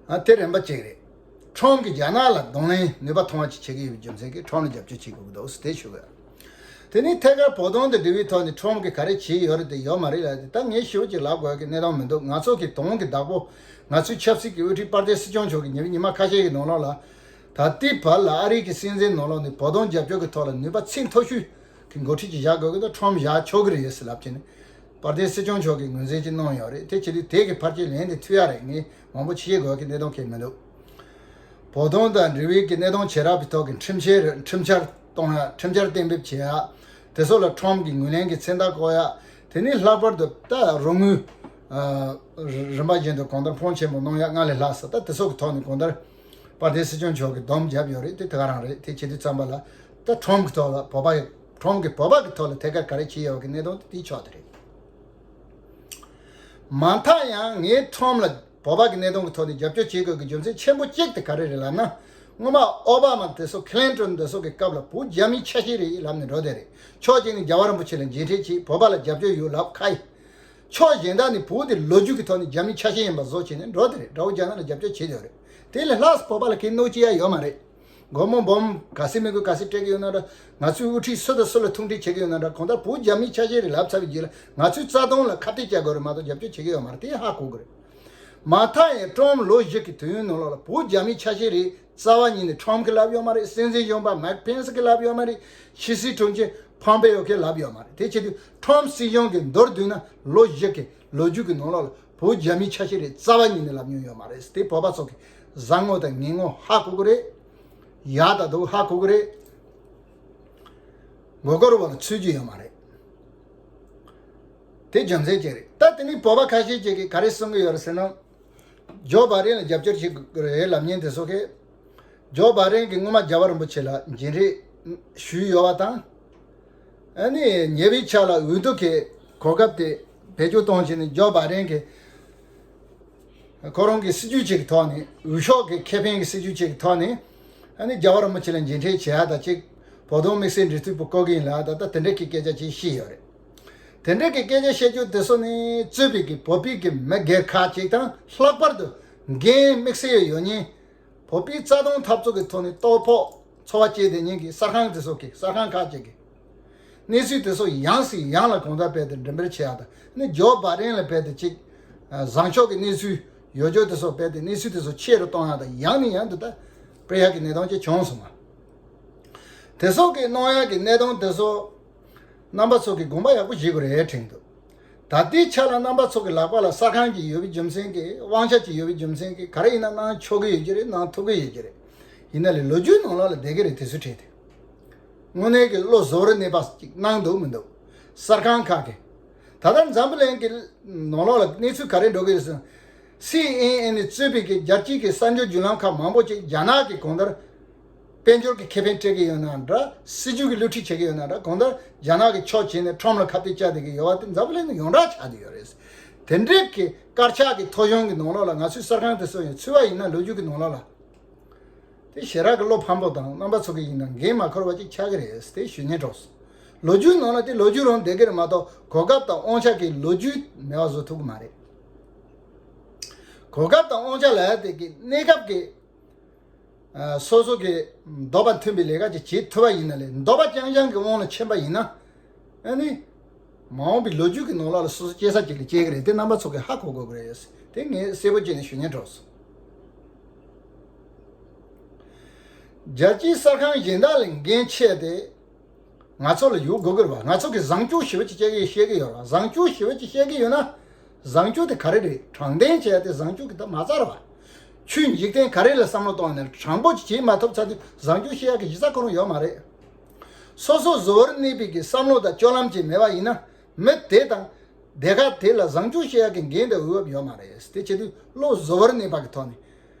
ཨ། དེ་རིམ་པ་གཅིག་རེད། ཊམ་གྱིས་རྒྱ་ནག་ལ་གདོང་ལེན་ནུས་པ་ཐོན་པ་ཅིག་བྱེད་ཀྱི་ཡོད་པའི་རྒྱུ་མཚན་གྱིས་ཊམ་ལ་རྒྱབ་སྐྱོར་བྱེད་དགོས་ཀྱི་འདུག་ཟེར་དེ་ཞུ་གི་ཡོད། དེ་ནས་ཐད་ཀར་བོད་དོན་དང་འབྲེལ་བའི་ཐོག་ནས་ཊམ་གྱིས་ག་རེ་བྱས་ཡོད་རེད་དེ་ཡོད་མ་རེད་ལབ་དེ། ད་ངས་ཞུ་ཅིག་ལབ་དགོས་ཀྱི་གནས་སྟངས་མི་འདུག་ང་ཚོ་གི་དོན་གྱི་བདག་པོ། ང་ཚོའི་ཆབ་སྲིད་ཀྱི་དབུ་ཁྲིད་དཔལ་ལྡན་སྲིད་སྐྱོང་མཆོག་གིས་ཉེ་བའི་ཉི་མ་ཁ་ཤས་ཀྱི་ནང་ལོགས་ལ། ད་ལྟའི་བར་ལ་ཨ་རི་གི་སྲིད་འཛིན་ནང་ལོགས་ནས་བོད་དོན་རྒྱབ་སྐྱོར་གྱི་ཐོག་ལ་ནུས་པ་ཚད་མཐོ་ཤོས་ཀྱི་འགོ་ཁྲིད་ཅིག་བཞག་དགོས་ཀྱི་འདུག་ཁྲོམ་བཞག་ཆོག་གི་རེད་ཟེར་ལབ་བྱས་ནས་དཔལ་ལྡན་སྲིད་སྐྱོང་མཆོག་གིས་ངོས་འཛིན་ཅིག་གནང་ཡོད་རེད། དེ་བྱེད་དུས་དེ་གི་ཕར་ཆེར་ལན་དེ་མཐུད་ཡ་རེད། ངས་མང་པོ་ཞིག་བཤད་དགོས་ཀྱི་གནད་དོན་གང་ཡང་མི་འདུག་བོད་དོན་དང་འབྲེལ་བའི་གི་གནད་དོན་བྱེ་བྲག་པའི་ཐོག་གི་ཁྲིམས་འཆར་ཁྲིམས་འཆར་གཏོང་ཡ། ཁྲིམས་འཆར་གཏན་འབེབས་བྱེད་ཡ། དེ་ཚོ་ལ་ཁྲོམ་གྱི་ངོས་ལེན་གྱི་མཚན་རྟགས་བཀོད་ཡ། དེ་ནས་ལྷག་པར་དུ་ད་རོགས་དངུལ་ཨ་རིམ་པ་བཞིན་དུ་གང་ལྟར་ཕོན་ཆེན་པོ་གནང་ཡ་སྔར་ལས་ལྷག་ས། ད་དེ་ཚོ་གི་ཐོག་ནས་གང་ལྟར་དཔལ་ལྡན་སྲིད་སྐྱོང་མཆོག་གིས་སྡོམ་བརྒྱབ་ཡོད་རེད། དེ་དེ་ག་རང་རེད། དེ་བྱེད་དུས་ཙམ་པ་ལ་ད་ཁྲོམ་གྱི་ཐོག་ལ་བོད་པ་ཡི་ཁྲོམ་གྱིས་བོད་པ་གི་ཐོག་ལ་ཐད་ཀར་ག་རེ་བྱས་ཡོད་གི་གནད་དོན་དེ་དེའི་ཕྱོགས་དེ་རེད། མ་མཐའ་ཡང་ངས་ཁྲོམ་ལ་བོད་པ་གི་གནད་དོན་གྱི་ཐོག་ནས་རྒྱབ་སྐྱོར་བྱེད་དགོས་ཀྱི་རྒྱུ་མཚན་ཆེན་པོ་གཅིག་དེ་ག་རེ་རེད་ལབ་ན། སྔོན་མ་ཨོ་བྷ་མ་དེ་ཚོ་ཁི་ལིན་ཏོན་དེ་ཚོ་གི་སྐབས་ལ་བོད་རྒྱ་མིའི་ཆ་ཤས་རེད་ལབ་ནས་འགྲོ་བསྡད་རེད། ཕྱོགས་གཅིག་ནས་རྒྱལ་བ་རིན་པོ་ཆེ་ལ་མཇལ་འཕྲད་བྱས་བོད་པ་ལ་རྒྱབ་སྐྱོར་ཡོད་ལབ་ཁ་ཡིན། ཕྱོགས་གཞན་དག་ནས་བོད་དེ་ལོ་རྒྱུས་ཀྱི་ཐོག་ནས་རྒྱ་མིའི་ཆ་ཤས་ཡིན་པ་བཟོ་བྱས་ནས་འགྲོ་བསྡད་རེད། དགྲ་བོ་རྒྱ་ནག་ལ་རྒྱབ་སྐྱོར་བྱེད་བསྡད་རེད། དེ་ལས་ལྷག་བོད་པ་ལ་གལ་གནོད་སྐྱེལ་ཡ་ཡོད་མ་རེད། སྒོར་མོ་སྦོམ་ག་ཚད་མི་དགོས་ག་ཚད་སྤྲད་ཀྱི་ཡོད་ན་འདྲ། ང་ཚོའི་དབུ་ཁྲིད་སུ་དང་སུ་ལ་ཐུག་འཕྲད་བྱེད་ཀྱི་ཡོད་ན་འདྲ། གང་ལྟར་བོད་རྒྱ་མིའི་ཆ་ཤས་རེད་ལབ་ཚར་བའི་རྗེས་ལ་ང་ཚོའི་རྩ་དོན་ལ་ཁ་གཏད་བཅག་དགོས་རེད་མ་གཏོགས་རྒྱབ་སྐྱོར་བྱེད་ཀྱི་ཡོད་མ་རེད། དེ་ཧ་གོ་དགོས་རེད། མ་མཐའ་ཡང་ཀྲམ་ལོ་བཞི་གི་དུས་ཡུན་ནང་ལོགས་ལ་བོད་རྒྱ་མིའི་ཆ་ཤས་རེད་རྩ་བ་ཉིད་ནས་ཀྲམ་གིས་ལབ་ཡོད་མ་རེད། སྲིད་འཛིན་གཞོན་པ་མའིག་ཕེན་སི་གིས་ལབ་ཡོད་མ་རེད། ཕྱི་སྲིད་དྲུང་ཆེ་ཕོམ་པེ་ཡོ་གིས་ལབ་ཡོད་མ་རེད། དེ་བྱེད་དུས་ཀྲམ་སྲིད་གཞུང་གི་མདོར་བསྡུས་ན་ལོ་བཞི་གི་ལོ་རྒྱུས་ཀྱི་ནང་ལོགས་ལ་བོད་རྒྱ་མིའི་ཆ་ཤས་རེད་རྩ་བ་ཉིད་ནས་ལབ་མྱོང་ཡོད་མ་རེད། དེ་བོད་པ་ཚོ་གི་བཟང་ངོ་དང་ངན་ངོ་ཧ་གོ་གི་རེད། ཡག་དང་སྡུག་ཧ་གོ་གི་རེད། མགོ་སྐོར་བ་ལ་ཚུད་ཀྱི་ཡོད་མ་རེད། དེ་རྒྱུ་མཚན་ཅིག་རེད། ད་དེ་ནི་བོད་པ་ཁ་ཤས་ཅིག་གིས་ག་རེ་གསུང་གི་ཡོད་རེད་ཟེར་ན། ཇོ་བྷ་ཌེན་ལ་རྒྱབ་སྐྱོར་བྱེད་དགོས་རེད་ལབ་མཁན་དེ་ཚོ་གིས། ཇོ་བྷ་ཌེན་གྱིས་སྔོན་མ་རྒྱལ་བ་རིན་པོ་ཆེ་ལ་མཇལ་འཕྲད་ཞུས་ཡོད་པ་དང་། ཨ་ནི་ཉེ་བའི་ཆར་ལ་འོས་བསྡུ་གི་གོ་སྐབས་དེ་བེད་སྤྱོད་གཏོང་བྱས་ནས་ཇོ་བྷ་ཌེན་གྱིས་ཁོ་རང་གི་སྲིད་ཇུས་ཅིག་གི་ཐོག་ནས། འོས་ཤོག་གི་ཁེ་ཕན་གྱི་སྲིད་ཇུས་ཅིག་གི་ཐོག་ནས། ཨ་ནི་རྒྱལ་བ་རིན་པོ་ཆེ་ལ་མཇལ་འཕྲད་བྱེད་ཡ་དང་གཅིག་བོད་དོན་དམིགས་བསལ་འབྲེལ་མཐུད་པ་བསྐོ་གི་ཡིན་ལབ་ད་ལྟ་དེ་འདྲ་གི་སྐད་ཆ་ཅིག་བཤད་ཡོད་རེད། དེ་འདྲ་གི་སྐད་ཆ་བཤད་རྒྱུ་དེ་ཚོ་ནི་གཙོས་པའི་གི་བོད་པའི་གི་མི་སྒེར་ཁག་ཅིག་དང་། ལྷག་པར་དུ་འགན་དམིགས་བསལ་ཡོད་མཁན། བོད་པའི་རྩ་དོན་འཐབ་རྩོད་ཀྱི་ཐོག་ནས་ལྟོ་ཕོག་འཚོ་བ་སྐྱེལ་བསྡད་མཁན་གྱི་གསར་ཁང་དེ་ཚོ་གི་གསར་ཁང་ཁག་ཅིག་གི་གནས་ཚུལ་དེ་ཚོ་ཡང་སེ་ཡང་ལ་གང་ལྟར་རྦད་དེ་འགྲེམས་སྤེལ་བྱེད་ཡག་དང་། ནི་ཇོ་བྷ་ཌེན་ལ་རྦད་དེ་ཅིག་བཟང་ཕྱོགས་ཀྱི་གནས་ཚུལ་ཡོད་རྒྱུ་དེ་ཚོ་རྦད་དེ་གནས་ཚུལ་དེ་ཚོ་ཆེ་རུ་གཏོང་ཡག་དང་། ཡང་ནས་ཡང་དུ་ད་སྤེལ་ཡག་གི་གནས་སྟངས་ཅིག་བྱུང་སོང་བ། དེ་ཚོ་གི་གནང་ཡག་གི་གནས་སྟངས་དེ་ཚོ་རྣམ་པ་ཚོ་གི་དགོངས་པ་ཡག་པོ་བཞེས་དགོས་རེད་དྲན་འདུག་ད་ལྟའི་ཆ་ལ་རྣམ་པ་ཚོ་གི་ལག་པ་ལ་གསར་ཁང་ཅིག་ཡོད་པའི་རྒྱུ་མཚན་གྱིས། དབང་ཆ་ཅིག་ཡོད་པའི་རྒྱུ་མཚན་གྱིས། ག་རེ་ཡིན་ན་གནང་ཆོག་གི་ཡོད་ཀྱི་རེད། གནང་ཐུབ་ཀྱི་ཡོད་ཀྱི་རེད། ཡིན་ན་ལས་ལོ་རྒྱུས་ནང་ལོགས་ལ་བསྡད་ཀྱི་རེད། དེ་ཚོ་བྲིས་ཏེ། དངོས་གནས་ཀྱི་བློ་གཟུ་བོར་གནས་པ་ཅིག་གནང་འདུག་མི་འདུག་གསར་ཁང་ཁག་གིས། ད་ལྟ་འཛམ་བུ་གླིང་གི་ནང་ལོགས་ལ་གནས་ཚུལ་ག་རེ་འགྲོ་གི་རེད་ཟེར་ན། སི་ཨེན་ཨེན་གཙོས་པའི་གི་རྒྱལ་སྤྱིའི་གི་གསར་འགྱུར་བརྒྱུད་ལམ་ཁག་མང་པོ་ཅིག་རྒྱ་ནག་གི་གང་ལྟར་དཔལ་འབྱོར་གྱི་ཁེ་ཕན་སྤྲད་ཀྱི་ཡོད་ན་འདྲ། སྲིད་ཇུས་ཀྱི་བསླུ་ཁྲིད་བྱེད་ཀྱི་ཡོད་ན་འདྲ། གང་ལྟར་རྒྱ་ནག་གི་ཕྱོགས་བྱས་ནས་ཁྲོམ་ལ་ཁ་གཏད་བཅག་བསྡད་ཀྱི་ཡོད་པ་དེ་འཛམ་བུ་གླིང་ནང་ཡོངས་གྲགས་ཆགས་བསྡད་ཡོད་རེད། དེ་འདྲའི་གི་དཀར་ཆག་གི་ཐོ་གཞུང་གི་ནང་ལོགས་ལ་ང་ཚོའི་གསར་ཁང་དེ་ཚོ་ཡང་ཚུད་པ་ཡིན་ན་ལོ་རྒྱུས་ཀྱི་ནང་ལོགས་ལ། དེ་ཞེ་དྲག་གི་བློ་ཕམ་པོ་དང་། རྣམ་པ་ཚོ་གི་ཡིན་ན་འགན་མ་འཁུར་བ་ཅིག་ཆགས་ཀྱི་རེད། དེ་ཞུ་སྙིང་བྲོ་སོང་། ལོ་རྒྱུས་ནང་ལ་དེ་ལོ་རྒྱུས་རང་བསྡད་ཀྱི་རེད་མ་གཏོགས། གོ་སྐབས་དང་དབང་ཆ་གི་ལོ་རྒྱུས་མེད་པ་བཟོ་ཐུབ་ཀྱི་མ་རེད། གོ་སྐབས་དང་དབང་ཆ་ལབ་ཡ་དེ་གི་གནས་སྐབས་ཀྱི་ཨ་སོ་སོ་གི་འདོད་པ་མཐུན་པའི་ལས་ཀ་ཅིག་བྱེད་ཐུབ་པ་ཡིན་ན་ལས། འདོད་པ་རྐྱང་རྐྱང་གི་དབང་ལ་ཕྱིན་པ་ཡིན་ན། ཨ་ནི་མ་འོངས་པའི་ལོ་རྒྱུས་ཀྱི་ནང་ལོགས་ལ་སོ་སོ་སྐྱེལ་ས་ཅིག་ལ་སྐྱེལ་གི་རེད། དེ་རྣམ་པ་ཚོ་གིས་ཧ་གོ་དགོས་ཀྱི་རེད། དེ་ངས་གསལ་པོ་བྱས་ནས་ཞུ་སྙིང་བྲོ་སོང་། རྒྱལ་སྤྱིའི་གསར་ཁང་གཞན་དག་ལ་འགན་ཆེ་སྟེ། ང་ཚོ་ལ་ཡོད་དགོས་ཀྱི་རེད་པ། ང་ཚོ་གིས་བཟང་སྤྱོད་ཞེ་པོ་ཅིག་བཤད་ཀྱི་བཤད་ཀྱི་ཡོད་རེད་པ། བཟང་སྤྱོད་ཞེ་པོ་ཅིག་བཤད་ཀྱི་ཡོད་ན། བཟང་སྤྱོད་དེ་ག་རེ་རེད། དྲང་བདེན་བྱས་ཏེ་བཟང་སྤྱོད་ཀྱི་ད་མ་རྩ་རེད་པ། ཆོས་འཇིག་རྟེན་ག་རེ་ལ་བསམ་བློ་གཏོང་ཡ་ན་དྲང་པོ་ཅིག་བྱེད་མ་ཐུབ་ཚར་དུས་བཟང་སྤྱོད་བཤད་ཡ་གི་གཞི་རྩ་ཁོ་རང་ཡོད་མ་རེད། སོ་སོ་གཟུ་བོར་གནས་པའི་གི་བསམ་བློ་དང་སྤྱོད་ལམ་ཅིག་མེད་པ་ཡིན་ན། མི་དེ་དང་སྡེ་ཁག་དེ་ལ་བཟང་སྤྱོད་བཤད་ཡ་གི་འགན་དང་འོས་བབ་ཡོད་མ་རེད། དེ་བྱེད་དུས་བློ་གཟུ་བོར་གནས་པ་གི་ཐོག་ནས།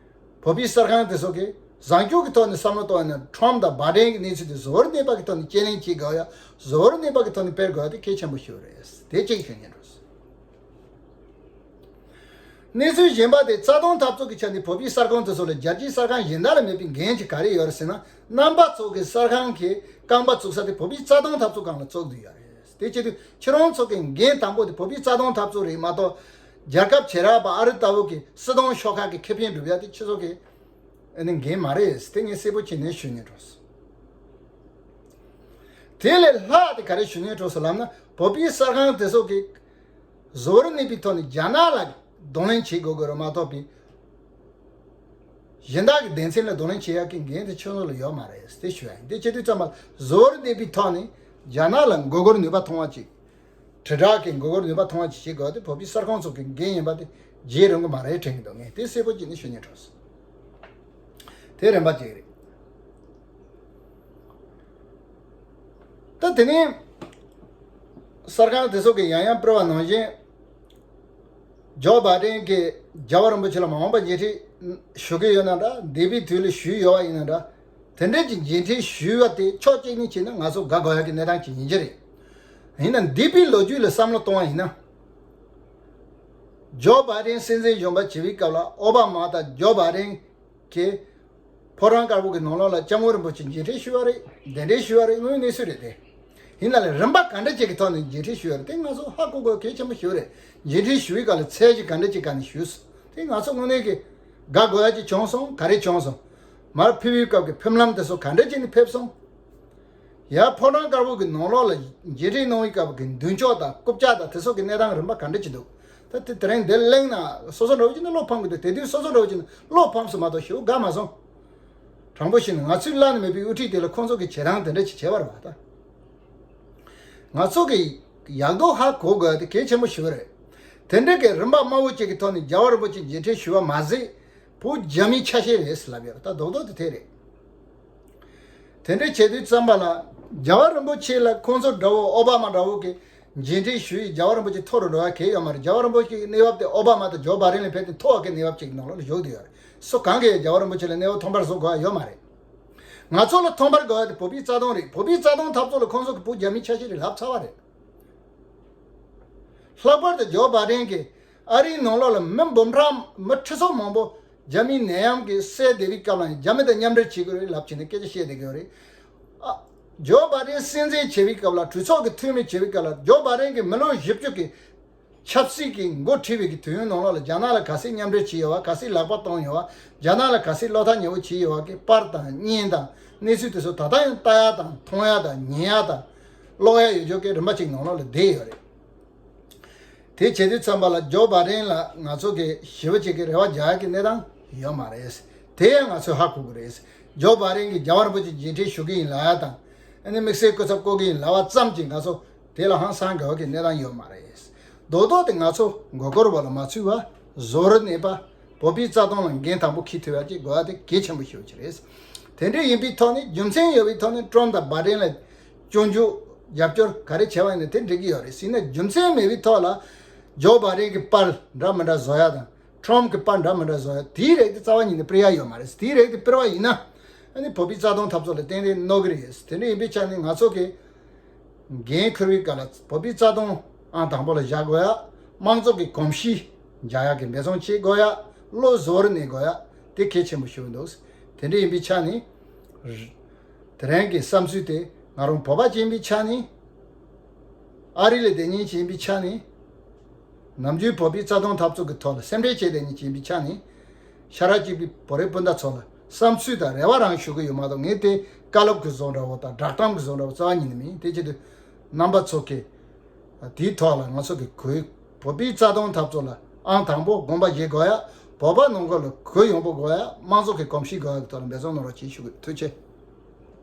བོད་པའི་གསར་ཁང་དེ་ཚོ་གིས་བཟང་སྤྱོད་ཀྱི་ཐོག་ནས་བསམ་བློ་གཏོང་ཡ་ན། ཁྲོམ་དང་བྷ་ཌེན་གྱི་གནས་ཚུལ་དེ་གཟུ་བོར་གནས་པ་གི་ཐོག་ནས་དཔྱད་གླེང་བྱེད་དགོས་ཡ། གཟུ་བོར་གནས་པ་གི་ཐོག་ནས་སྤེལ་དགོས་ཡ་དེ་གལ་ཆེན་པོ་ཞིག་རེད། དེ་གཅིག་ཞུ་སྙིང་འདོད། གནས་ཚུལ་གཞན་པ་དེ། རྩ་དོན་འཐབ་རྩོད་ཀྱི་ཆ་ནས་བོད་པའི་གསར་ཁང་དེ་ཚོ་ལ་རྒྱལ་སྤྱིའི་གསར་ཁང་གཞན་དག་ལ་མེད་པའི་འགན་ཅིག་ག་རེ་ཡོད་རེད་ཟེར་ན། རྣམ་པ་ཚོ་གི་གསར་ཁང་གི་རྐང་པ་བཙུགས་ས་དེ་བོད་པའི་རྩ་དོན་འཐབ་རྩོད་སྒང་ལ་བཙུགས་བསྡད་ཡོད་རེད། དེ་བྱེད་དུས་ཁྱེད་རང་ཚོ་གི་འགན་དང་པོ་དེ་བོད་པའི་རྩ་དོན་འཐབ་རྩོད་རེད་མ་གཏོགས། རྒྱལ་ཁབ་བྱེ་བྲག་པ་ཨ་རི་ལྟ་བུ་གི་སྲིད་དོན་ཤོག་ཁག་གི་ཁེ་ཕན་སྒྲུབ་ཡ་དེ་ཁྱེད་ཚོ་གི་ཨ་ནི་འགན་མ་རེད། དེ་ངས་གསལ་པོ་བྱས་ནས་ཞུ་སྙིང་འདོད། དེ་ལས་ལྷག་དེ་ག་རེ་ཞུ་སྙིང་འདོད་ལབ་ན། བོད་པའི་གསར་ཁང་དེ་ཚོ་གི་གཟུ་བོར་གནས་པའི་ཐོག་ནས་རྒྱ་ནག་ལ་གདོང་ལེན་བྱེད་དགོས་ཀྱི་རེད་མ་གཏོགས་པའི། གཞན་དག་གི་སྡེ་ཚན་ལ་གདོང་ལེན་བྱེད་ཡག་གི་འགན་དེ་ཁྱོད་ཚོ་ལ་ཡོད་མ་རེད། དེ་ཞུ་ཡ་ཡིན། དེ་བྱེད་དུས་ཙམ་པ་ལ་བཟོ་བར་གནས་པའི་ཐོག་ནས་རྒྱ་ནག་ལ་མགོ་སྒུར་ནུས་པ་ཐོང་བ་ཅིག་དྲིལ་བསྒྲགས་ཀྱི་མགོ་སྒུར་ནུས་པ་ཐོང་བ་ཅིག་བྱེད་དགོས་པ་དེ་བོད་པའི་གསར་ཁང་ཚོ་གི་འགན་ཡིན་པ་དེ་བརྗེད་རུང་གི་མ་རེད་དྲན་གྱི་འདུག་ངས་དེ་གསལ་པོ་བྱས་ནས་ཞུ་སྙིང་བྲོ་སོང་། དེ་རིམ་པ་གཅིག་རེད། ད་དེ་ནས་གསར་ཁང་དེ་ཚོ་གི་ཡང་ཡང་སྤེལ་བ་ནང་བཞིན། ཇོ་བྷའི་ཌེན་གྱིས་རྒྱལ་བ་རིན་པོ་ཆེ་ལ་མ་འོངས་པ་མཇལ་འཕྲད་ཞུ་གི་ཡོད་ན་འདྲ། འདས་པའི་དུས་ལ་ཞུས་ཡོད་པ་ཡིན་ན་འདྲ། དེ་འདྲས་ཀྱི་མཇལ་འཕྲད་ཞུས་པ་དེ་ཕྱོགས་གཅིག་ནས་བྱས་ན་ང་ཚོ་དགའ་དགོས་ཡག་གི་གནས་སྟངས་ཅིག་ཡིན་གྱི་རེད། ཡིན་ན་འདས་པའི་ལོ་རྒྱུས་ལ་བསམ་བློ་གཏོང་བ་ཡིན་ན། ཇོ་བྷའི་ཌེན་སྲིད་འཛིན་གཞོན་པ་བྱེད་པའི་སྐབས་ལ་ཨོ་བྷ་མ་དང་ཇོ་བྷའི་ཌེན་གྱིས་ཕོ་བྲང་དཀར་པོ་གི་ནང་ལོགས་ལ་སྐྱབས་མགོན་རིན་པོ་ཆེ་མཇལ་འཕྲད་ཞུས་པ་རེད། གདན་འདྲེན་ཞུས་པ་རེད། དངོས་གནས་སུ་རེད་དེ། ཡིན་ན་ལས་རིམ་པ་ག་འདྲ་ཅིག་གི་ཐོག་ནས་མཇལ་འཕྲད་ཞུས་པ་རེད། དེ་ང་ཚོ་ཧ་གོ་དགོས་གལ་ཆེན་པོ་ཞིག་རེད། མཇལ་འཕྲད་ཞུ་བའི་སྐབས་ལ་ཚད་གཞི་ག་འདྲ་ཅིག་སྒང་ནས་ཞུས། དེ་ང་ཚོ་དངོས་གནས་ཀྱི་དགའ་དགོས་ཡ་ཅིག་བྱུང་སོང་། ག་རེ་བྱུང་སོང་། མར་ཕེབས་པའི་སྐབས་ཀྱི་ཕེབས་ལམ་དེ་ཚོ་ག་འདྲ་ཅིག་ནས་ཕེབས་སོང་། ཡར་ཕོ་བྲང་དཀར་པོ་གི་ནང་ལོགས་ལ་མཇལ་འཕྲད་གནང་བའི་སྐབས་ཀྱི་མདུན་ཅོག་དང་རྐུབ་བཀྱག་དང་དེ་ཚོ་གི་གནས་སྟངས་རིམ་པ་ག་འདྲ་ཅིག་འདུག་ད་དེ་དེ་རིང་འདིར་གླེང་ན་སོ་སོ་འདྲ་བོ་ཅིག་ནི་བློ་ཕམ་གི་འདུག་དེ་དུས་སོ་སོ་འདྲ་བོ་ཅིག་ནི་བློ་ཕམ་སོང་མ་གཏོགས་ཞེ་པོ་དགའ་མ་སོང་། དྲང་པོ་བཤད་ན་ང་ཚོས་བླ་ན་མེད་པའི་དབུ་ཁྲིད་དེ་ལ་ཁོང་ཚོ་གི་བྱེད་སྟངས་དེ་འདྲ་ཅིག་བྱས་པ་རེད་པ། ད་ང་ཚོ་གི་ཡག་སྡུག་ཧ་གོ་དགོས་དེ་གལ་ཆེན་པོ་ཞིག་རེད། དེ་འདྲ་གི་རིམ་པ་དམའ་བོ་ཅིག་གི་ཐོག་ནས་རྒྱལ་བ་རིན་པོ་ཆེ་མཇལ་འཕྲད་ཞུ་བ་མ་ཟད། བོད་རྒྱ་མིའི་ཆ་ཤས་རེད་ཟེར་ལབ་ཡོད། ད་རྡོག་རྡོག་དེ་དེ་རེད། དེ་འདྲ་བྱེད་དུས་ཙམ་པ་ལ་རྒྱལ་བ་རིན་པོ་ཆེ་ལ་ཁོང་ཚོ་འདྲ་བོ་ཨོ་བྷ་མ་འདྲ་བོ་གི་མཇལ་འཕྲད་ཞུ་ཡིས་རྒྱལ་བ་རིན་པོ་ཆེ་མཐོ་རུ་འགྲོ་བ་གལ་ཡོད་མ་རེད། རྒྱལ་བ་རིན་པོ་ཆེ་གི་གནས་བབ་དེ་ཨོ་བྷ་མ་དང་ཇོ་བྷའི་ཌེན་ལས་ཕལ་ཆེར་མཐོ་བ་གི་གནས་བབ་ཅིག་ནང་ལོགས་ལ་བཞུགས་བསྡད་ཡོད་རེད། སུ་གང་གིས་རྒྱལ་བ་རིན་པོ་ཆེ་ལ་གནས་བབ་མཐོ་འཕར་བཟོ་དགོས་ཡ་ཡོད་མ་རེད། ང་ཚོ་ལ་མཐོ་འཕར་དགོས་ཡ་དེ་བོད་པའི་རྩ་དོན་རེད། བོད་པའི་རྩ་དོན་འཐབ་རྩོད་ལ་ཁོང་ཚོ་གི་བོད་རྒྱ་མིའི་ཆ་ཤས་རེད་ལབ་ཚར་བ་རེད། ལྷག་པར་དུ་ཇོ་བྷའི་ཌེན་གྱིས་ཨ་རིའི་ནང་ལོགས་ལ་མི་འབུམ་ཕྲག་མི་ཁྲི་ཚོ་མང་པོ་རྒྱ་མིའི་ནད་ཡམས་ཀྱིས་བསད་བསྡད་པའི་སྐབས་ལ་ཡང་རྒྱ་མི་དང་མཉམ་འབྲེལ་བྱེད་དགོས་རེད་ལབ་བྱས་ནས་སྐད་ཆ་བཤད་བསྡད་ཀྱི་ཡོད་རེད། ཨ། ཇོ་བྷའི་ཌེན་སྲིད་འཛིན་བྱེད་པའི་སྐབས་ལ་གྲོས་ཚོགས་ཀྱི་འཐུས་མི་བྱེད་པའི་སྐབས་ལ་ཇོ་བྷའི་ཌེན་གྱིས་མི་ལོ་བཞི་བཅུ་གི་ཆབ་སྲིད་ཀྱི་འགོ་ཁྲིད་པའི་གི་དུས་ཡུན་ནང་ལོགས་ལ་རྒྱ་ནག་ལ་ག་ཚད་མཉམ་འབྲེལ་བྱས་ཡོད་པ། ག་ཚད་ལག་པ་བསྟན་ཡོད་པ། རྒྱ་ནག་ལ་ག་ཚད་བློ་ཐག་ཉེ་བོ་བྱས་ཡོད་པ་གི་པར་དང་བརྙན་དང་གནས་ཚུལ་དེ་ཚོ་ད་ལྟ་ཡང་ལྟ་ཡ་དང་མཐོང་ཡ་དང་ཉན་ཡ་དང་ཀློག་ཡ་ཡོད་ཆོག་གི་རིམ་པ་ཅིག་ནང་ལོགས་ལ་བསྡད་ཡོད་རེད། དེ་བྱེད་དུས་ཙམ་པ་ལ་ཇོ་བྷའི་ཌེན་ལ་ང་ཚོ་གི་ཞེ་པོ་ཅིག་གི་རེ་བ་རྒྱག་ཡ་གི་གནས་སྟངས་ཡོད་མ་རེད། དེ་ཡང་ང་ཚོས་ཧ་གོ་གི་རེད། ཇོ་བྷའི་ཌེན་གྱིས་རྒྱལ་བ་རིན་པོ་ཆེ་མཇལ་འཕྲད་ཞུ་གི་ཡིན་ལབ་ཡ་དང་། ཨ་ནི་དམིགས་བསལ་སྐུ་ཚབ་བསྐོ་གི་ཡིན་ལབ་པ་ཙམ་གྱིས་ང་ཚོ་དེ་ལ་ཧང་སང་དགོས་ཀྱི་གནས་སྟངས་ཡོད་མ་རེད། རྡོག་རྡོག་དེ་ང་ཚོ་མགོ་སྐོར་བ་ལ་མ་ཚུད་པ་བཟོ་རུ་གནས་པ། བོད་པའི་རྩ་དོན་ལ་འགན་དང་པོ་འཁྱེར་ཐུབ་ཡ་ཅིག་དགོས་ཡ་དེ་གལ་ཆེན་པོ་ཞིག་ཅིག་རེད། དེ་འདྲ་ཡིན་པའི་ཐོག་ནས་རྒྱུ་མཚན་ཡོད་པའི་ཐོག་ནས་ཀྲོམ་དང་བྷའི་ཌེན་ལ་སྐྱོན་བརྗོད་རྒྱབ་སྐྱོར་ག་རེ་བྱས་པ་ཡིན་ན་དེ་འགྲིག་གི་ཡོད་རེད། ཟེར་ན་རྒྱུ་མཚན་མེད་པའི་ཐོག་ལ་ཇོ་བྷའི་ཌེན་གྱི་པར་འདྲ་མི་འདྲ་བཟོ་ཡ་དང་། ཀྲོམ་གྱི་པར་འདྲ་མི་འདྲ་བཟོ་ཡ་དེའི་རིགས་དེ་རྩ་བ་ཉིད་ནས་སྤེལ་ཡ་ཡོད་མ་རེད། དེའི་རིགས་དེ་སྤེལ་བ་ཡིན་ན་ཨ་ནི་བོད་པའི་རྩ་དོན་འཐབ་རྩོད་ལ་ཏན་ཏན་གནོད་གི་རེད། དེ་འདྲ་ཡིན་པའི་ཆ་ནས་ང་ཚོ་གི་འགན་འཁུར་བའི་སྐབས་ལ་བོད་པའི་རྩ་དོན་ཨང་དང་པོ་ལ་བཞག་དགོས་ཡ། དམངས་གཙོ་གི་གོམས་གཤིས་འཇགས་ཡ་གི་འབད་བརྩོན་བྱེད་དགོས་ཡ། བློ་བཟོ་རུ་གནས་དགོས་ཡ་དེ་གལ་ཆེན་པོ་ཞིག་འདུག་དེ་འདྲ་ཡིན་པའི་ཆ་ནས་དེ་རིང་གི་བསམ་ཚུལ་དེ་ང་རང་བོད་པ་ཅིག་ཡིན་པའི་ཆ་ནས། ཨ་རི་ལ་བསྡད་མཁན་ཅིག་ཡིན་པའི་ཆ་ནས། ནམ་རྒྱུན་བོད་པའི་རྩ་དོན་འཐབ་རྩོད་ཀྱི་ཐོག་ལ་སེམས་ཁྲལ་བྱེད་བསྡད་མཁན་ཅིག་ཡིན་པའི་ཆ་ནས། ཤ་ཁྲག་གཅིག་པའི་བོད་རིགས་སྤུན་ཟླ་ཚོ་ལ་བསམ་ཚུལ་དང་རེ་བ་རང་ཞུ་གི་ཡོད་མ་གཏོགས། ངས་དེ་བཀའ་སློབ་ཀྱི་བཟོ་འདྲ་བོ་དང་བསྒྲགས་གཏམ་གྱི་བཟོ་འདྲ་བོ་རྩ་བ་ཉིད་ནས་མིན། དེ་བྱེད་དུས་རྣམ་པ་ཚོ་གིས་དེའི་ཐོག་ལ་ང་ཚོ་གི་གོ་བོད་པའི་རྩ་དོན་འཐབ་རྩོད་ལ་ཨང་དང་པོ་དགོངས་པ་བཞེས་དགོས་ཡ། བོད་པ་ནང་ཁུལ་ལ་གུ་ཡངས་པོ་དགོས་ཡ། དམངས་གཙོ་གི་གོམས་གཤིས་དགོས་ཡ་གི་ཐོག་ལ་འབད་བརྩོན་གནང་རོགས་གྱིས་ཞུ་གི་ཡོད། ཐུགས་རྗེ་ཆེ།